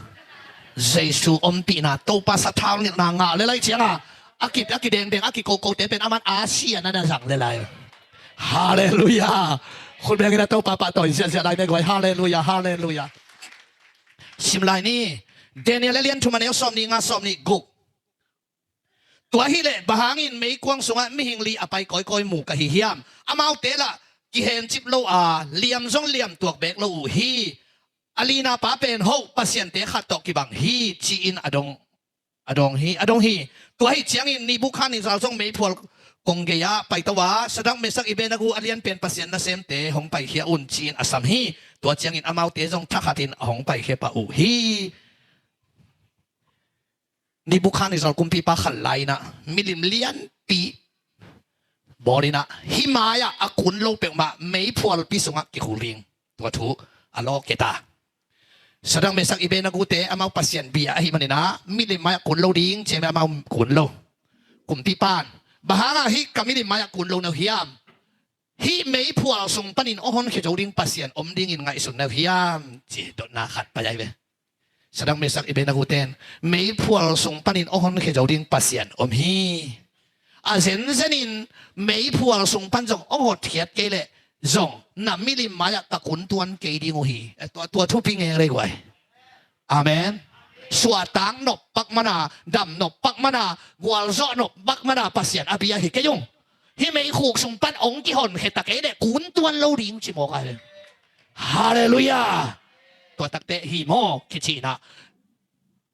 Jesu ompihna Topa sathau nilhna ngah lelai cianga a ki, a kidengdeng a kikokote pen aman a sian ana zang lelai. Halleluia. Khut bengin a Topa pahtawi ziahziah lai meh guai. Halleluia. Halleluia. Sim lai ni. Daniel a lian thum a neu sawm ni nga sawm ni guk. Tua hileh bang hangin meikuang sungah mihing li a pai kawikawi mu ka hi hiam? Amaute lah kihencip lo a liam zong liam tuak beek lo uh hi. A lina pa pen hoh pasiante khat tawh kibang hi ci-in a dong, a dong hi, a dong hi. Tua hi ciangin Nebukhadnezzar zong meiphual kong gei-ah paito a, Sadrak, Mesak, Abednego a lianpen Pasian nasemte hong paikhia un ci-in a sam hi. Tua ciangin amaute zong thakhatin a hong paikhia pah uh hi. Nebukhadnezzar kumpipa khat lai-inah milim lianpi bawlinah hih mai-ah a kun lo peuhmah meiphualpi sungah kikhul ding. Tua thu a lawhketa. Sadrak, Mesak, Abednego-te amau pasian bia ahih maninah milim mai-ah kun lo ding ciami amau kun lo. Kumpipan bang hangah hih ka milim mai-ah kun lo na uh hiam? Hih meiphual sung panin hong honkhia zo ding Pasian om dingin ngaihsun na uh hiam? Ci dotna khat pai ai ve. Sadrak, Mesak, Abednego-ten meiphual sung panin hong honkhia zo ding Pasian om hi. A zenzenin meiphual sung pan zong hong hotkhiat kei leh zong na milim mai-ah ka kun tuan kei ding uh hi. Tua, tua thupi ngei rei guai. Amen. Suahtak noppak mana, dam noppak mana, gualzawh noppak mana Pasian a bia hi kei ung. Hih meikhuk sung pan hong kihonkhia ta kei leh kun tuan lo ding ci mawk ai. Halleluia. Tua takte hi maw kicinah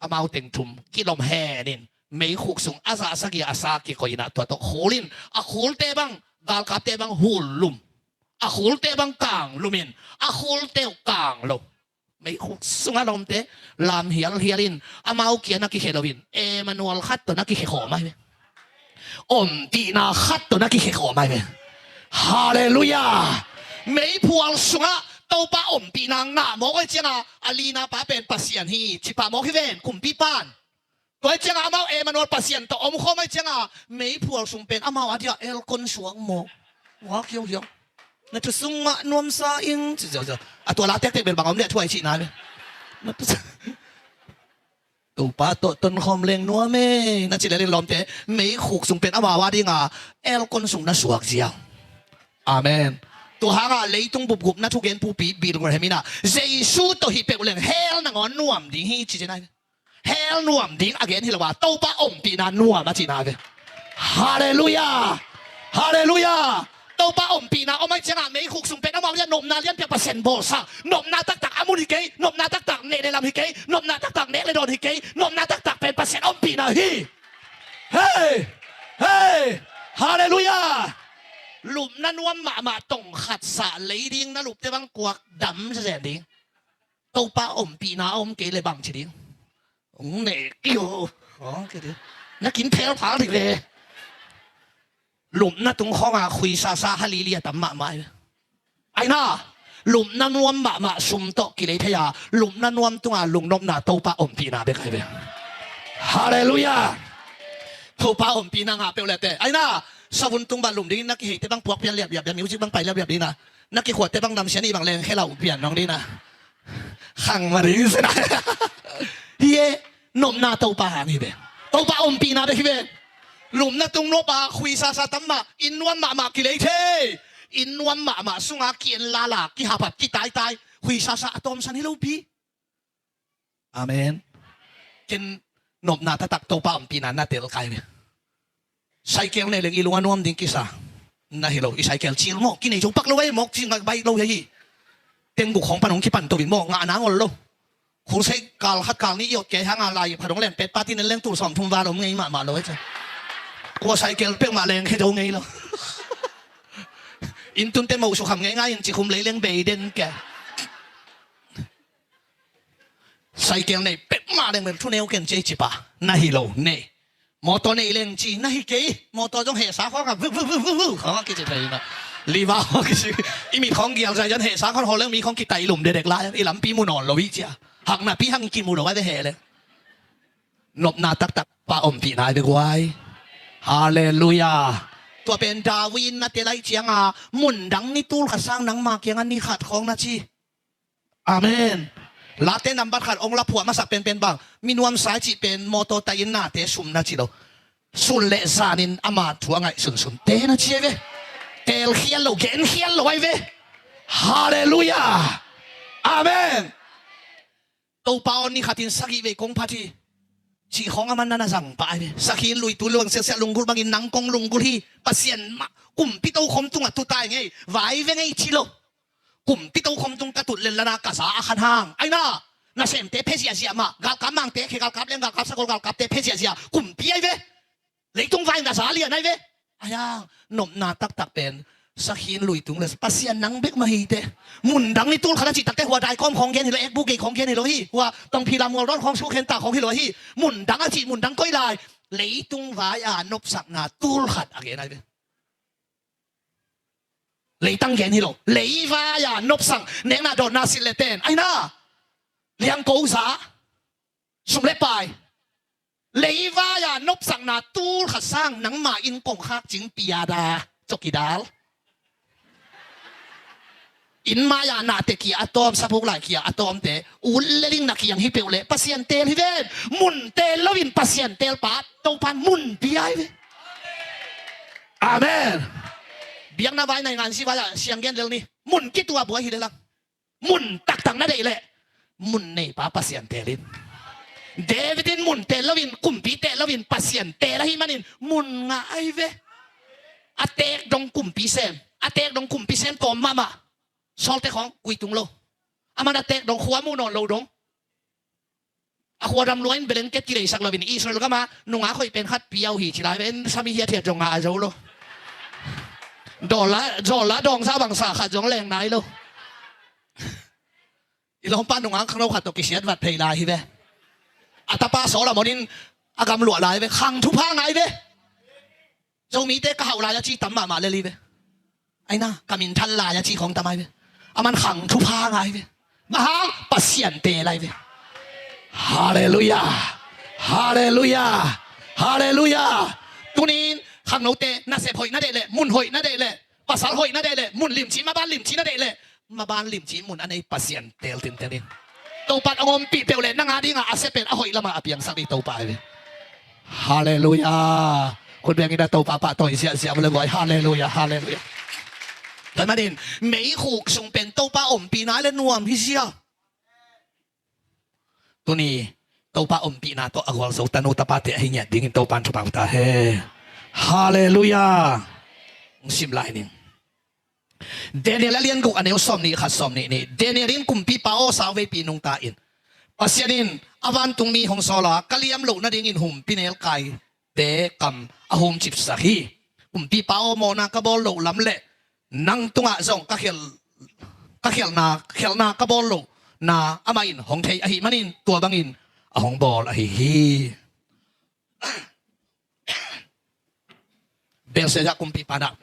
amau teng thum kilom henin meikhuk sung a zah sagih a sa kikoihinah tua tawh khulin a khulte bang galkapte bang hullum. A khulte bang kang lum in, a khulte uh kang lo. Meikhuk sungah lawmte lam hialhial in, amau kia na kikhe lo in, Emmanuel khat tawh na kikhe khawm ahi ve. Ompihna khat tawh na kikhe khawm ahi ve. Halleluiah. Meiphual sungah Topa ompihna ngah mawk ahi cianga, a lina pa pen Pasian hi ci pah mawk hi ven, kumpipan. Tua ahi cianga amau Emmanuel Pasian tawh om khawm ahi cianga, meiphual sung pen amau a dia elkon suak mawk. Wak hiauhiau. Na tu sung mah nuamsa ing ci ziauziau. A tua la tektek bel bang om dia thuai cihna ve. Na tu Topa tawh tonkhawm leng nuam e na ci lelin lawmte, meikhuk sung pen amau a dinga elkon sung na suak ziau. Amen. Tua hanga leitung bupgup na thugen pupi Billy Graham inah, Jesu tawh hih peuh leng hell nangawn nuam ding hi ci zenai. Hell nuam ding a gen hi lo a, Topa ompihna nuam a cihna ve. Halleluiah. Halleluiah. Topa ompihna om ahi cianga meikhuk sung pen amau lian nopna lianpia Pasian bawlsa. Nopna taktak a mun hi kei, nopna taktak neh le lam hi kei, nopna taktak nek le dawn hi kei, nopna taktak pen Pasian ompihna hi. Hei. Hei. Halleluiah. Lupna nuam mahmah tongkhat sah lei ding na lupte bang kuak dam zen ding. Topa ompihna a om kei le bang ci ding. Hong ne kio. Hong kio ding. Na kin phel phal ding ve. Lupna tung khawngah khuisasa halili a tam mahmah hi ve. Aina, lupna nuam mahmah sum tawh kilei thei a, lupna nuam tunga lungnopna Topa ompihna bek ahi ve. Halleluiah. Topa ompihna ngah peuh lete. Aina, savun tung bang lum dingin na kiheite bang puak pian liapliap ding, music bang pai liapliap dingin a, na kikhuatte bang namsia nih bang leng khe lau pian nong dingin a. Khang mah ding sena. Hi e, nopna Topa hang hi ve. Topa ompihna bek hi ve. Lupna tung nop a khuisasa tam mah, inn nuam mahmah kilei thei. Inn nuam mahmah sunga ki-en lala, kihapat, kitaitai, khuisasa a tawmsan hi lopi. Amen. Ken nopna taktak Topa ompihna na tel kai ve. Cycle nei leng i lung a nuam ding kisa. Na hi lo, i cycle cil maw, kinei zo pak lo ai, mawk cing a baih lo hi. Tengguk khawng pan hong kipan to in maw, ngahna ngol lo. Khulsei kal khat kal nih i ot kei hanga lai pha dong leng pet pati nen leng tul sawm thum val om ngei mahmah lo ai cia. Kua cycle peuhmah leng khe zo ngei lo. Inntunte moh sukham ngeingai in cikhum lei leng bei den ke. Cycle nei peuhmah leng bel thuneu ken ci ei ci pa. Na hi lo, nei. Mawtaw nei leng ci, na hi kei. Mawtaw zong hehsa khawng a vuk vuk vuk vuk vuk khawng a kici thei na. Liva khawng kici. I mit khawng gial zai zan hehsa khawng haw leng mi khawng kitai lum dedek lai. I lampi mu nawn lo hi cia. Hakna pi hang i kimu lo a ve he leng. Nopna taktak pa ompihna a ve guai. Halleluiah. Tua pen David in na te lai cianga mundang ni tul khat sang nangma kianga ni khat khawng na ci. Amen. Late nambat khat ong la phuah masak penpen bang, mi nuamsa i cih pen mawtaw tai in nate sum na ci lo. Sun le zanin ama thu a ngaih sunsunte na ci ai ve. Teelkhial lo, genkhial lo ai ve. Halleluiah. Amen. Topa aw, ni khatin sagih vei kong phat hi. Cih khawng a man na na zang pah ai ve. Sakhi in luitu luang siasia lunggulh bangin nang kong lunggulh hi. Pasian mah kumpi tokhom tungah tutai ngei. Vai ve ngei ci lo. Kumpi tokhom tung ka tut lel lana ka za a khan hang. Aina, nasemte phe ziahziah mah, galkap mangte khe galkap leng galkap sagol galkapte phe ziahziah. Kumpi ai ve. Leitung vai na za lian ai ve. Ai hang, nopna taktak pen sakhin luitung le Pasian nang bek mah hi te. Mundang ni tul khat a cih takte hua dai kawm khawng gen hi lo, ekbu gei khawng gen hi lo hi. Hua tongphi lam mual dawn khawng sukhen ta khawng hi lo hi. Mundang a cih mundang koi lai. Leitung vai a nopsakna tul khat a gen ai ve. Leitang gen hi lo. Leivai a nopsang nekna dawnna silh le ten. Aina. Liangko za. Sum le pai. Leivai a nopsakna tul khat sang nangma inn kongkhak cing piada. Cokidal. Inn mai a nate kia a tawm, sapuk lai kia a tawmte. Ut le ling na kiang hi peuh le Pasian teel hi ven. Mun teel loin Pasian teel pa Topan mun pia hi ve. Amen. Biakna vai nai ngan si vai a siang gen lel ni. Mun kitua buai hi le lang. Mun taktak na deih le. Mun nei pa Pasian teel in. David in mun teel loin, kumpi teel loin, Pasian teel ahi manin mun ngah ai ve. A teek dong kumpi sem. A teek dong kumpi sem tawm mahmah. Sawlte khawng kuitung lo. A man a teek dong khua muh nawn lo dong. A khua dam lua in blanket kileisak loin Israel gama nungak hoih pen khat piau hi ci lai ven sami hiathiat zong ngah a zo lo. Dollar, dollar dawngsa bangsa khat zong leng nai lo. I lawmpa nunga khangno khat tawh kisiat vat phei lai hi ve. A tapa Solomon in a gam luah lai ve. Khang thupha ngai ve. Zomite ka hauh lai a ci tam mahmah lel hi ve. Aina ka minthan lai a ci khawng tam ai ve. A man khang thupha ngai ve. Bang hang? Pasian te lai ve. Halleluiah. Halleluiah. Halleluiah. Tunin khangnote nasep hoih na deih leh, mun hoih na deih leh, pasal hoih na deih leh, mun limci, maban limci na deih leh, maban limci mun a nei Pasian teel tintel in. Topa in hong ompih peuh leh nang a dingah a sia pen a hoih lamah a piangsak ding Topa hi ve. Halleluiah. Khut beng in a Topa pahtawi ziahziah vua le guai. Halleluiah, halleluiah. Tua ahih manin meikhuk sung pen Topa ompihna le nuam hi zia. Tuni Topa ompihna tawh a gualzo tanu tapate ahi ngiat dingin Topa in thupha ta hen. Halleluiah. Hong sim lai ning. Daniel a lian guk a neu sawmnih khat, sawmnih nih. Daniel in, Kumpipa aw, sauveipi nungta in. Pasian in a vantungmi hong sawl a, ka liam loh nadingin humpi nelkaite kam a humcipsak hi. Kumpipa aw, mawhna ka bawl loh lam le nang tungah zong ka khial, ka khialhna, khialhna ka bawl lohna amah in hong thei ahih manin tua bangin a hong bawl ahi hi. Belshazzar kumpipa in ah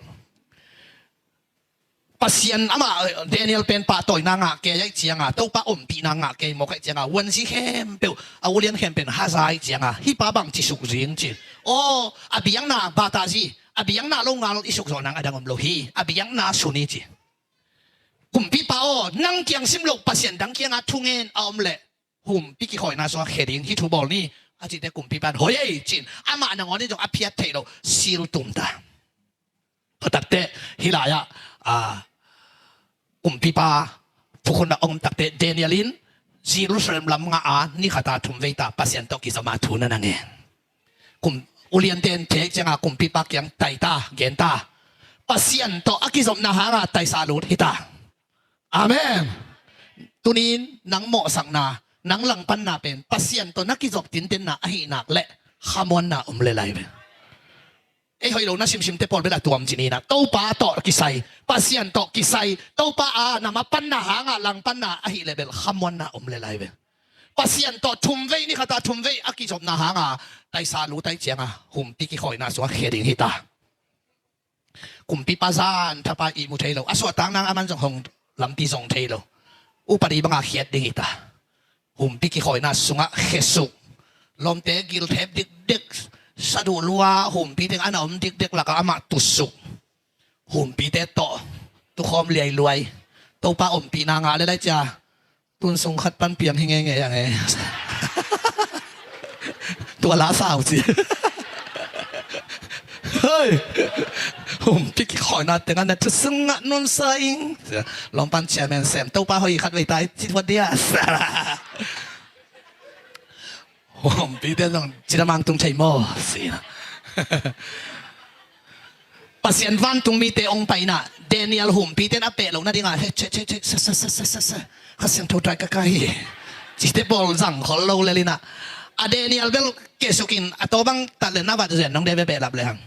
Pasian amah, eh, Daniel pen pahtawina ngah kei ahih cianga, Topa ompihna ngah kei mawk ahih cianga, vuanzi khempeuh, a ulian khempeuh in haza ahih cianga, hih pa bangci suk zing ci. Aw, a biakna bata zi, a biakna longal i suk zawh nang a dang om lo hi, a biakna sun hi ci. Kumpipa aw, nang kiang sim loh pasian dang kianga thungen a om leh, humpi kikhawina sungah khia ding hih thu bawl ni, a cih teh kumpipa in hoih ei ci-in, amah nangawn in zong a phiat theih loh sil tum ta. Tua tak teh hih lai-ah, a, kumpipa thukhun ah a om tak teh Daniel in Jerusalem lam ngah a, ni khat a thum vei ta Pasian tawh kizom a thu na na ngen. Kum, uliante in thei cianga kumpipa kiang tai ta, gen ta. Pasian tawh a kizopna hanga taisa lut hi ta. Amen. Tunin nang mawhsakna, nang langpanna pen Pasian tawh na kizop tintenna ahih nak leh khamuanna om lel lai ve. Ei hoih lo na simsimte pawl bel a tuam ci ni in ah, Topa tawh kisai, Pasian tawh kisai, Topa a na mapanna hanga langpanna ahih leh bel khamuanna om lel lai ve. Pasian tawh thum vei, ni khat a thum vei a kizopna hanga taisa lut ahih cianga humpi kikhawina sungah khia ding hi ta. Kumpipa zan thapa ihmu thei lo, a suahtak nang a man zong hong lampi zong thei lo. Upadi banga khiat ding hi ta. Humpi kikhawina sungah khesuk. Lawmte gilthep dikdik, saduh lua, humpi teng a na om dikdik lakah amah tusuk. Humpite tawh tukhawm liailuai. Topa ompihna ngah lel lai cia. Tun sung khat pan piang hi ngeingei a nge. Tua la sau ci. Hei. Humpi kikhawina tengah na thusung ngah nuam sa ing. Lawmpan chairman sem Topa hoih khat vei ta i ci tuat dia. Humpite zong cidamang tung thei maw? Pasian vantung mite hong paina Daniel humpite in a peh loh nadinga he che che che sa sa sa sa sa sa Kha Siangtho tai ka kai hi. Cite bawl zang khol lo lel in ah, a Daniel bel kesukin a tawbang tat le na vat zen nong de be behlap le hang.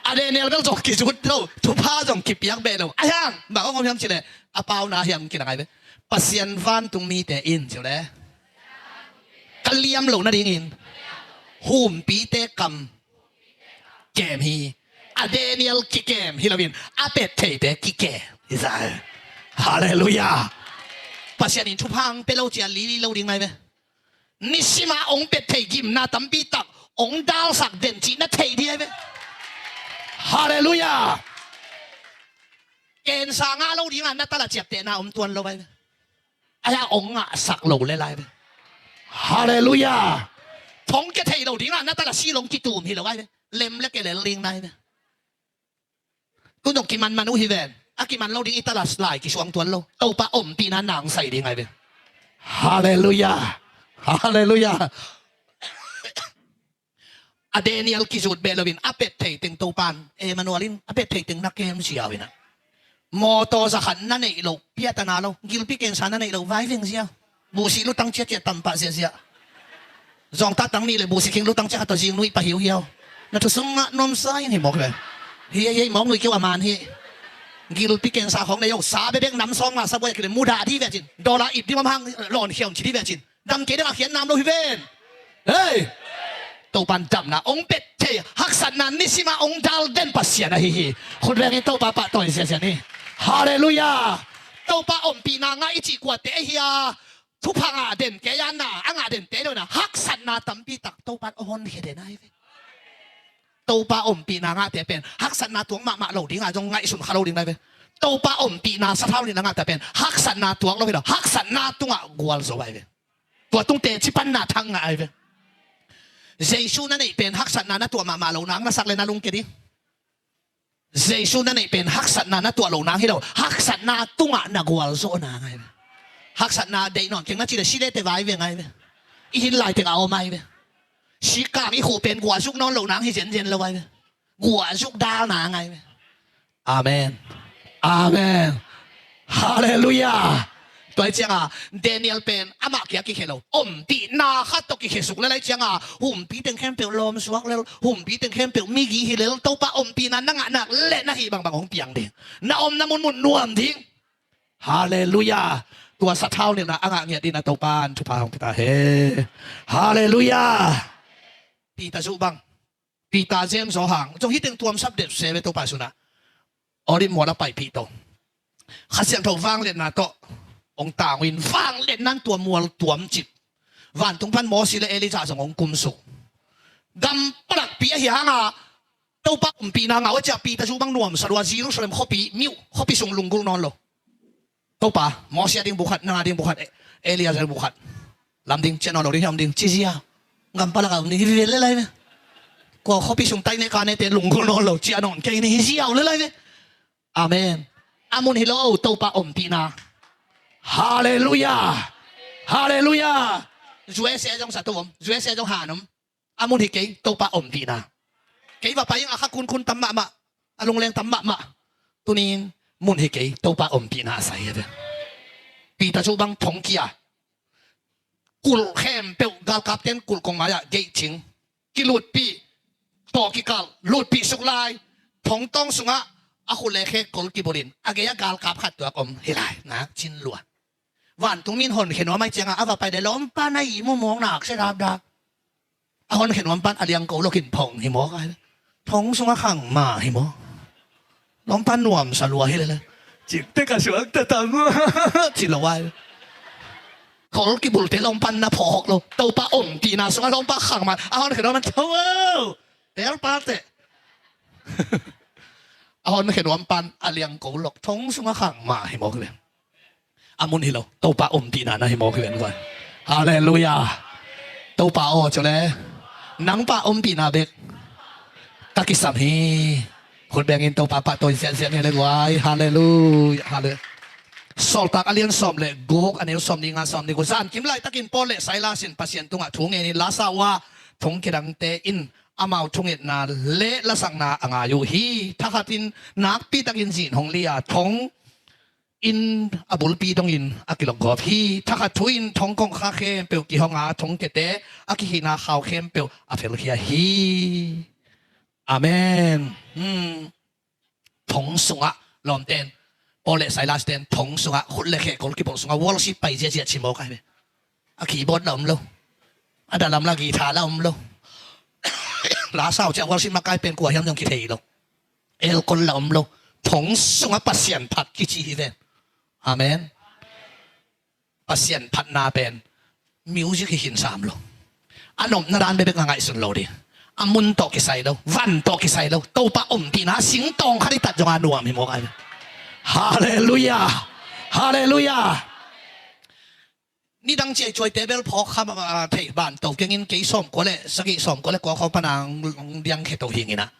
A Daniel bel zong kizut lo, thupha zong kipiak beh lo. Ai hang bang hong om hiam cileh a pauna hiam kina ngai be. Pasian vantung mite in cileh ka liam loh nadingin humpite kam kem hi. A Daniel kikem hi loin a pet theite kikem hi zai. Halleluiah. Pasian in thupha hong pe lo cia lili lo ding ngai ve. Nisima hong pet thei gimna tampi tak hong dalsak den cih na thei ding ngai ve. Halleluiah. Kensa ngah lo dinga na tala ciaptehna om tuan lo ngai ve. Aia ong ngahsak lo le lai ve. Halleluiah. Thong kia thei lo dinga na tala silong kitum hi lo ai ve. Lem le ke lel ding nai ve. Tun dong kiman man uh hi ven. A kiman lo ding i tala lai kisuang tuan lo. Topa ompihna nang sai ding ai ve. Halleluiah. Halleluiah. A Daniel kizut beh loin a pet thei teng Topan Emmanuel in a pet thei teng na kem ziau in ah. Mawtaw za khat na neih loh piatana lo, gilpi kensa na neih loh vaiveng ziau. Buhsih lutang ciacia tampah ziazia. Zawngtah tang nih le buhsih khing lutang cia khat tawh zing nuih pah hiuhiau. Na thusung ngah nuamsa in hi mawk ve. Hi, hi, hi, mawk nui keu a man hi. Gilpi kensa khawng nei o, sa bebek nam sawm nga sa buai a kile mudah di ve cin. Dollar ip di mam hang lawn khiam ci di ve cin. Dam kei deuh a khian nam lo hi ven. Hei! Topan damna ong pet thei, haksatna nisima ong dal den Pasian ahi hi. Khut vengin Topa pahtawi siasia ni. Halleluiah. Topa ompihna ngah i cih kuate ahi a, thupha ngah den kei a na, a ngah den te lo na, haksatna tampi tak Topan ong honkhia den ahi ve. Topa ompihna ngahte pen haksatna tuak mahmah lo dingah zong ngaihsun kha lo ding lai ve. Topa ompihna sathau nihna ngahte pen haksatna tuak lo hi lo, haksatna tungah gualzo ai ve. Tua tungte cipanna thang ngah ai ve. Jesu na neih pen haksatna na tuah mahmah lo nang na sak le na lungke ding. Jesu na neih pen haksatna na tuah lo nang hi lo, haksatna tungah na gualzo nang ai ve. Haksatna deih nawn keng na ci le si le te vai ve ngai ve. I hin lai teng a om ai ve. Sikang i khuh pen guahzuk nawn lo nang hi zenzen lo ai ve. Guahzuk dal nang ai ve. Amen. Amen. Halleluiah. Tua hi cianga Daniel pen amah kia kikhia lo, ompihna khat tawh kikhia suk lel ai cianga, humpi teng khempeuh lawm suak lel, humpi teng khempeuh migi hi lel, Topa ompihna na ngah nak le na hih bangbang hong piang ding, na omna munmun nuam ding. Halleluiah. Tua sathau nihna a ngah ngiat dingin a Topan thupha hong pia ta hen. Halleluiah. Peter zuh bang, Peter, James, Johan zong hiteng tuamsap deuh se ve Topa sunah. Olive mual a paipih to, Kha Siangtho vangliatna tawh hong tang uh in, vangliatna in tua mual tuam cip. Vantung pan Mosi le Elijah zong hong kumsuk. Gam palakpi ahi hanga Topa ompihna ngah uh a ciah Peter zuh bang nuamsa lua, Jerusalem khuapi, miuh khuapi sung lunggulh nawn lo. Topa, Mosi a ding bukhat, nang a ding bukhat, E-, Elijah a ding bukhat. Lam ding, ciah nawn lo ding, hiam ding, ci zia. Gam palak a om ding hi vel le lai ve. Kua khuapi sung taineh kanehte lunggulh nawn lo, ciah nawn kei ni hi ziau le lai ve. Amen. A mun hi lo, Topa ompihna. Halleluiah. Halleluiah. U S A zong sa to om, U S A zong han om. A mun hi kei, Topa ompihna. Kei va pai ing a kha kunkun tam mahmah, a lungleng tam mahmah. Tunin mun hi kei, Topa ompihna a sai hi ve. Peter zuh bang thong kia, kulh khempeuh galkapten kulh kong mai-ah geihcing, kilutpih, tawh kikal, lutpih suk lai, thong tawng sungah a khut le khe kol kibulhin, a gei-ah galkap khat tuak om hi lai, nak cin lua. Vantung min honkhia nuam ai ciangah a va pai le lawmpa na ihmu mawk nak se dapdap. A honkhia nuam pan a liangko lokin phong hi mawk ai. Thong sungah khang ma hi mawk. Lawmpa nuamsa lua hi lele. Cikte ka suak tatam. Ci lo ai. Kol kibulte lawmpa na phawk lo. Topa ompihna sungah lawmpa khang ma. A honkhia nuam pan tho. Tel pate. A honkhia nuam pan a liangko lok thong sungah khang ma hi mawk le. A mun hi lo, Topa ompihna na hi mawk hi ven guai. Halleluiah. Topa aw, cule nang pa ompihna bek ka kisam hi. Khut bengin Topa pahtawi ziahziah ni le guai. Halleluiah. Halleluiah. Sawltak a lian sawm le guk, a neu sawm ni nga, sawm ni guk. Zankim laitakin Paul le Silas in Pasian tungah thu ngenin lasa uh a, thong kidangte in amau thungetna le lasakna a ngai uh hi. Thakhatin nakpitakin zin hong lia, thong in a bulpi dongin a kilokgawp hi. Thakhat thu in thong kongkha khempeuh kihonga, thong kete a kihina khau khempeuh a felkhia hi. Amen. Hmm. Thong sungah lawmten, Paul le Silas ten thong sungah khut le kheh kol kibawh sungah worship pai ziahziah ci mawk ai ve. A keyboard la om lo. A dalam la guitar la om lo. La sau ciah worship makai pen kua hiam zong kithei lo. Elkol la om lo. Thong sungah Pasian phat kici hi ven. Amen. Pasian phatna pen music hi khin sam lo. A nopna dan bebek a ngaihsun lo ding. A mun tawh kisai lo, van tawh kisai lo. Topa ompihna singtawng khat i tat zong a nuam hi mawk ai. Halleluiah. Halleluiah. Nidang ciai cuaite bel phawk kha, ah, thei ban to kengin kei sawmkua le sagih, sawmkua le kua khawng pana hong diang khe to hingin a,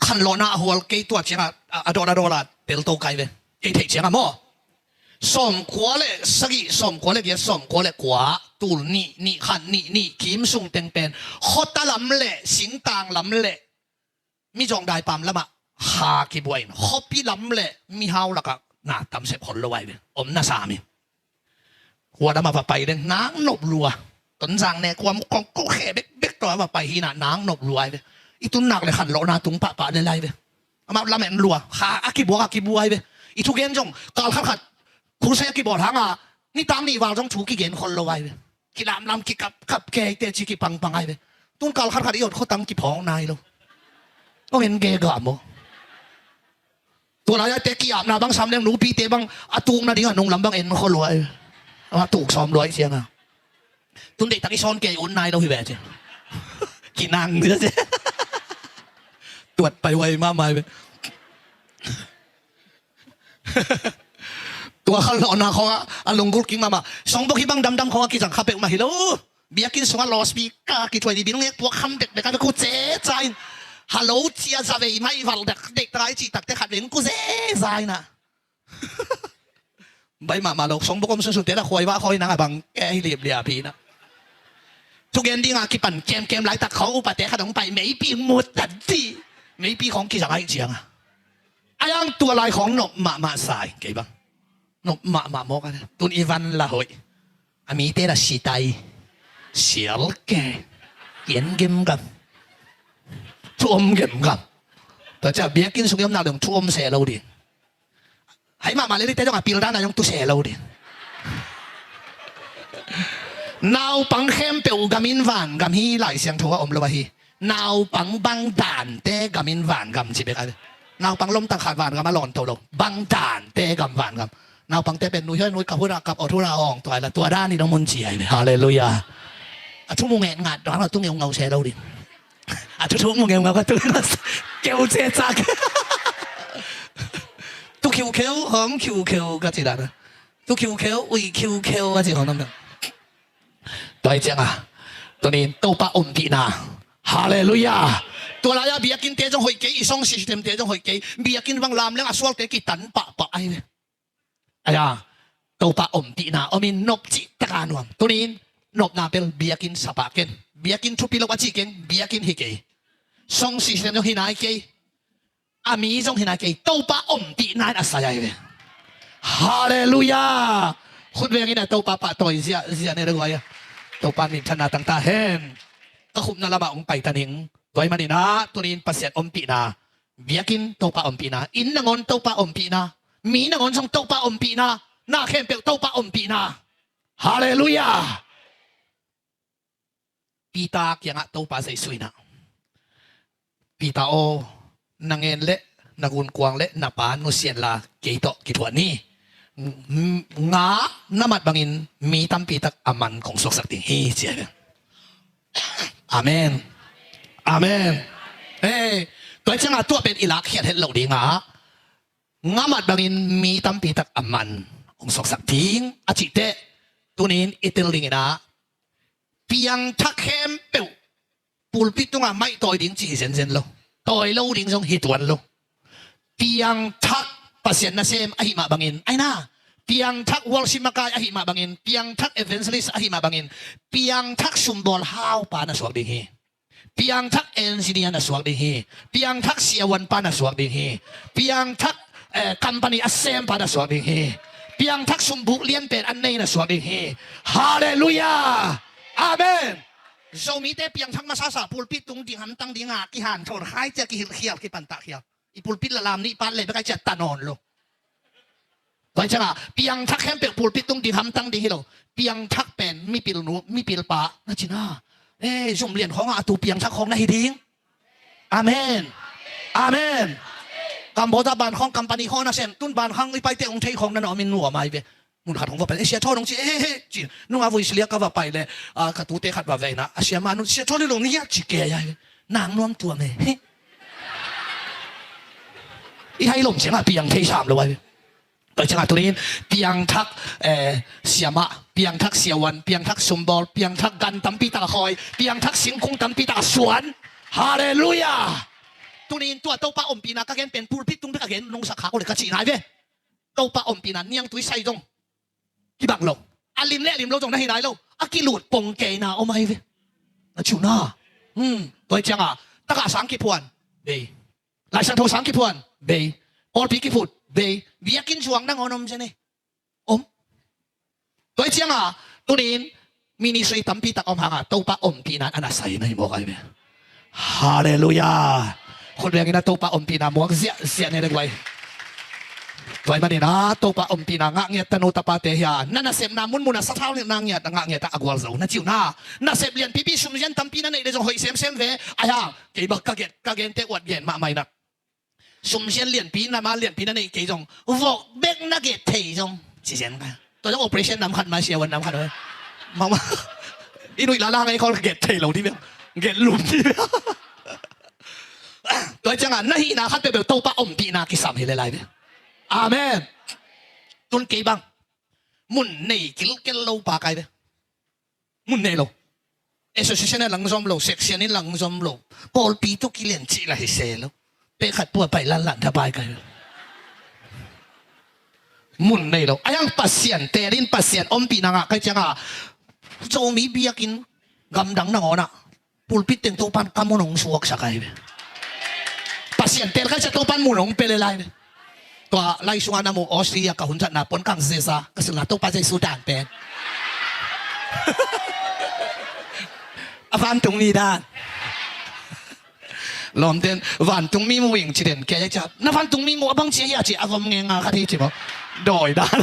khanlawhna a hual kei tua ciangah a, a dawl a dawl a tel to kai ve. Kei theih ciangah maw, sawmkua le sagih, sawmkua le giat, sawmkua le kua, tul nih, nih khat, nih nih kim sung teng pen khuata lam le singtang lam le mizawng daipam lamah kha kibuahin khuapi lam le mihau lakah na tamsep khol lo ai ve. Omna sam hi. Kua lam a va pai deng nak nop lua. Tonzang ne kua mu kong ko khe bekbek tawh a va pai hinah nak nop lua ai ve. I tun nak le khanlawhna tung pahpah le lai ve. Amau lamen lua, kha a kibuak a kibuai ve. I thugen zong kal khatkhat khulsai a kibawl hanga nitak nih val zong thu kigen khol lo ai ve. Kilamlam kikapkap kei teci kipangpang ai ve. Tun kal khatkhat i ot khuatang kiphawng nai lo. Hong en gega maw? Tua lai-a te kiapna bang sam leng nupite bang a tukna dingah nunglam bang en khol lo ai ve. A tuk sawm lo ai cianga. Tun deihtak i sawn kei un nai lo hi ve ci. Kinang ci. Tuat pai huai mahmah hi ve. Tua kha lawhna khawngah a lunggulh kik mahmah. Songbok hi bang damdam khawngah kizang kha peuhmah hi lo. Biakinn sungah loudspeaker kithuai ni, bill ngek puak kham dekdek a, ku ceca in. Halo cia zavei mai val dek dek taka i cih takte khat veng ku zeza in ah. Bai mahmah lo, songbok om sunsun te la khuai vah khawi nang a bang kei liapliap hi na. Thugen dingah kipan kemkem laitak khawng upate khat hong pai, meipi mut tadih. Meipi khawng kizang aih cianga. Ayang tua lai khawng nop mahmah sai kei bang. Nop mahmah mawk a tun i van la hoih. A mite la sitai. Sial ke. Kian gemgam. Thu om gemgam. Tua cia biakinn sung i omnak dong thu om se lo ding. Hai mahmah lelite zong a pil dan a zong tu se lo ding. Naupang khempeuh gamin vangam hi, Lai Siangtho a om lo ahi. Naupang bang dante gamin vangam ci bek a. Naupang lomtak khat vangam a lawn to lo. Bang dante gam vangam. Naupangte pen nui hoi nui kap huna kap awt huna awng tuai la tua dan i dong mun ci ai ve. Halleluia. A thu mu nget ngat dong a tu ngeu ngau se lo ding. A thu thu mu ngeu ngau ka tu ngeu ngau keu ce cak. Tu khiu kheu hong khiu kheu ka ci dan a. Tu khiu kheu ui khiu kheu ka ci hong nam dong. Tua hi cianga tunin Topa ompihna. Halleluia. Tua lai-a biakinnte zong hoih kei, i song systemte zong hoih kei. Biakinn bang lam leng a sualte kitan pahpah ai ve. Aia Topa ompihna omin nop cih taka nuam. Tunin nopna pel biakinn sapah ken. Biakinn thupi lo a cih keng, biakinn hi kei. Song system zong hi nai kei. A mi zong hi nai kei, Topa ompihna in a sai ai ve. Halleluia. Khut vengin a Topa pahtawi zia zia ne le guai a. Topa minthanna tangta hen. Ka khupna lamah hong paita ning. Tuai maninah tunin Pasian ompihna. Biakinn Topa ompihna. Inn nangawn Topa ompihna. Mi nangawn zong Topa ompihna. Na khempeuh Topa ompihna. Halleluia. Peter kiangah Topa Jesu inah, Peter aw, na ngen le na gunkuang le na pa nusian la kei tawh kithuah ni. Nga na mat bangin mi tampi tak a man kong suaksak ding hi ci a. Amen. Amen. Hey, tua cianga tuah pen i lakkhiat het loh dingah nga mat bangin mi tampi tak a man kong suaksak ding a cihteh tunin i tel dinginah piangthak khempeuh pulpit tungah maih tawi ding ci hi zenzen lo. Tawi lo ding zong hi tuan lo. Piangthak Pasian nasem ahi mah bangin aina piangthak worship makai ahi mah bangin piangthak evangelist ahi mah bangin piangthak sumbawl haupa na suak ding hi. Piangthak engineer na suak ding hi. Piangthak siavuanpa na suak ding hi. Piangthak eh, company a sempa na suak ding hi. Piangthak sumbuk lianpen a nei na suak ding hi. Halleluia. Amen. Zomite piangthak masasa pulpit tung ding hamtang dinga kihanthawn khai cia kihilhkhial kipantah khial. I pulpit la lam nih pat le bek ai cia ta nawn lo. Tua ciangah piangthak khempeuh pulpit tung ding hamtang ding hi lo. Piangthak pen mipil nu mipil pa na cina. Eh, zum lian khawngah a tu piangthak khawng na hi ding. Amen. Amen. Kamboja ban khawng company khawng na sem tun ban khawng i paite ung thei khawng na na omin nuam ai ve. Mun khat hong va pai le, eh, sia thawn hong ci, eh, eh, eh, ci. Nunga vui silia ka va pai le, ah, ka tute khat va veina. A sia ma nun sia thawn i lo nia ci ke ai. Nang nuam tuam e. He. I hai lom ciangah piang thei sam lo ai. Tua ciangah tunin piangthak eh, siamah, piangthak siavuan, piangthak sumbawl, piangthak gan tampi tak a khawi, piangthak singkung tampi tak a suan. Halleluia. Tunin tua Topa ompihna ka gen pen pulpit tung bek a gen nungsak khak uh le ka cihna ai ve. Topa ompihna niangtui sai zong kibang lo. A lim le a lim lo zong na hi nai lo. A kilut pong keina om ahi ve. Na ciuna. Hmm. Tua ciangah takah sang kiphuan. Bei. Laisiangtho sang kiphuan bei, pawlpi kiphut bei, biakinn zuang nangawn om zen e. Om. Tua hi cianga tunin ministry tampi tak om hanga Topa ompihna in a na sai na hi mawk ai ve. Halleluia. Khut bengin a Topa ompihna muak ziahziah ni dek vai. Tua ahih manin a Topa ompihna ngah ngiat tanu tapate hi a, na nasepna munmun a sathau ni ngah ngiat, ngah ngiat a gualzo na ci uh na. Nasep lianpipi sumzian tampi na neih le zong hoih semsem ve. Ahi hang kei bang ka gen, ka gente uat gen mahmah in a, sumzian lianpi na ma lianpi na neih kei zong vok bek na get thei zong ci zen ka. Tua zong operation nam khat ma siavuan nam khat ve. Mahmah. I nuih lala ngai khol ka get thei lo dih ve. Get lum dih ve. Tua ciangah na hihna khat peuhpeuh Topa ompihna kisam hi le lai ve. Amen. Tun kei bang mun nei kilkel lo pa kai ve. Mun nei lo. Association in lang zom lo, section in lang zom lo. Pawlpi tawh kilian cih lah hi se lo. Pek khat pua pai lanlan tha pai kai. Mun nei lo. Ahi hang Pasian teelin Pasian ompihna ngah kai ciangah Zomi biakinn gamdang nangawnah pulpit teng Topan ka mun hong suaksak ahi ve. Pasian teel kai ciah Topan mun hong pia le lai ve. Tua lai sungah na mu Australia ka hun thatna puan kang zeza ka silna Topa Jesu dan pen a vantungmi dan. Lawmten vantungmi mu ing ci den kei a ciah na vantungmi mu a bang ci a hia ci a vom ngenga khat hi ci maw. Dawi dan.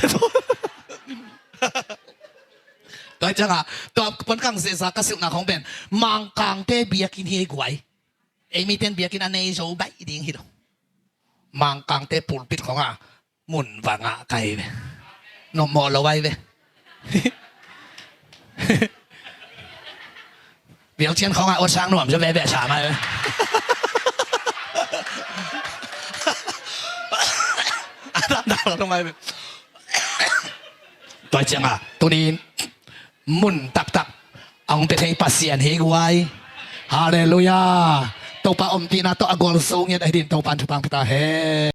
Tua ciangah tua puan kang zeza ka silhna khong pen Mangkangte biakinn hi ei guai. Ei miten biakinn a nei zo baih ding hi lo. Mangkangte pulpit khongah mun va ngah kai ve. Nopmawh lo ai ve. Bialcian khongah uat sang nuam zo veve sa mai ve. A dam dam lo mai ve. Tua ciangah tunin mun taktak a hong pia thei Pasian hi guai. Halleluiah. Topa ompihna tawh a gualzo ngiat ahi din Topan thupha pia ta hen.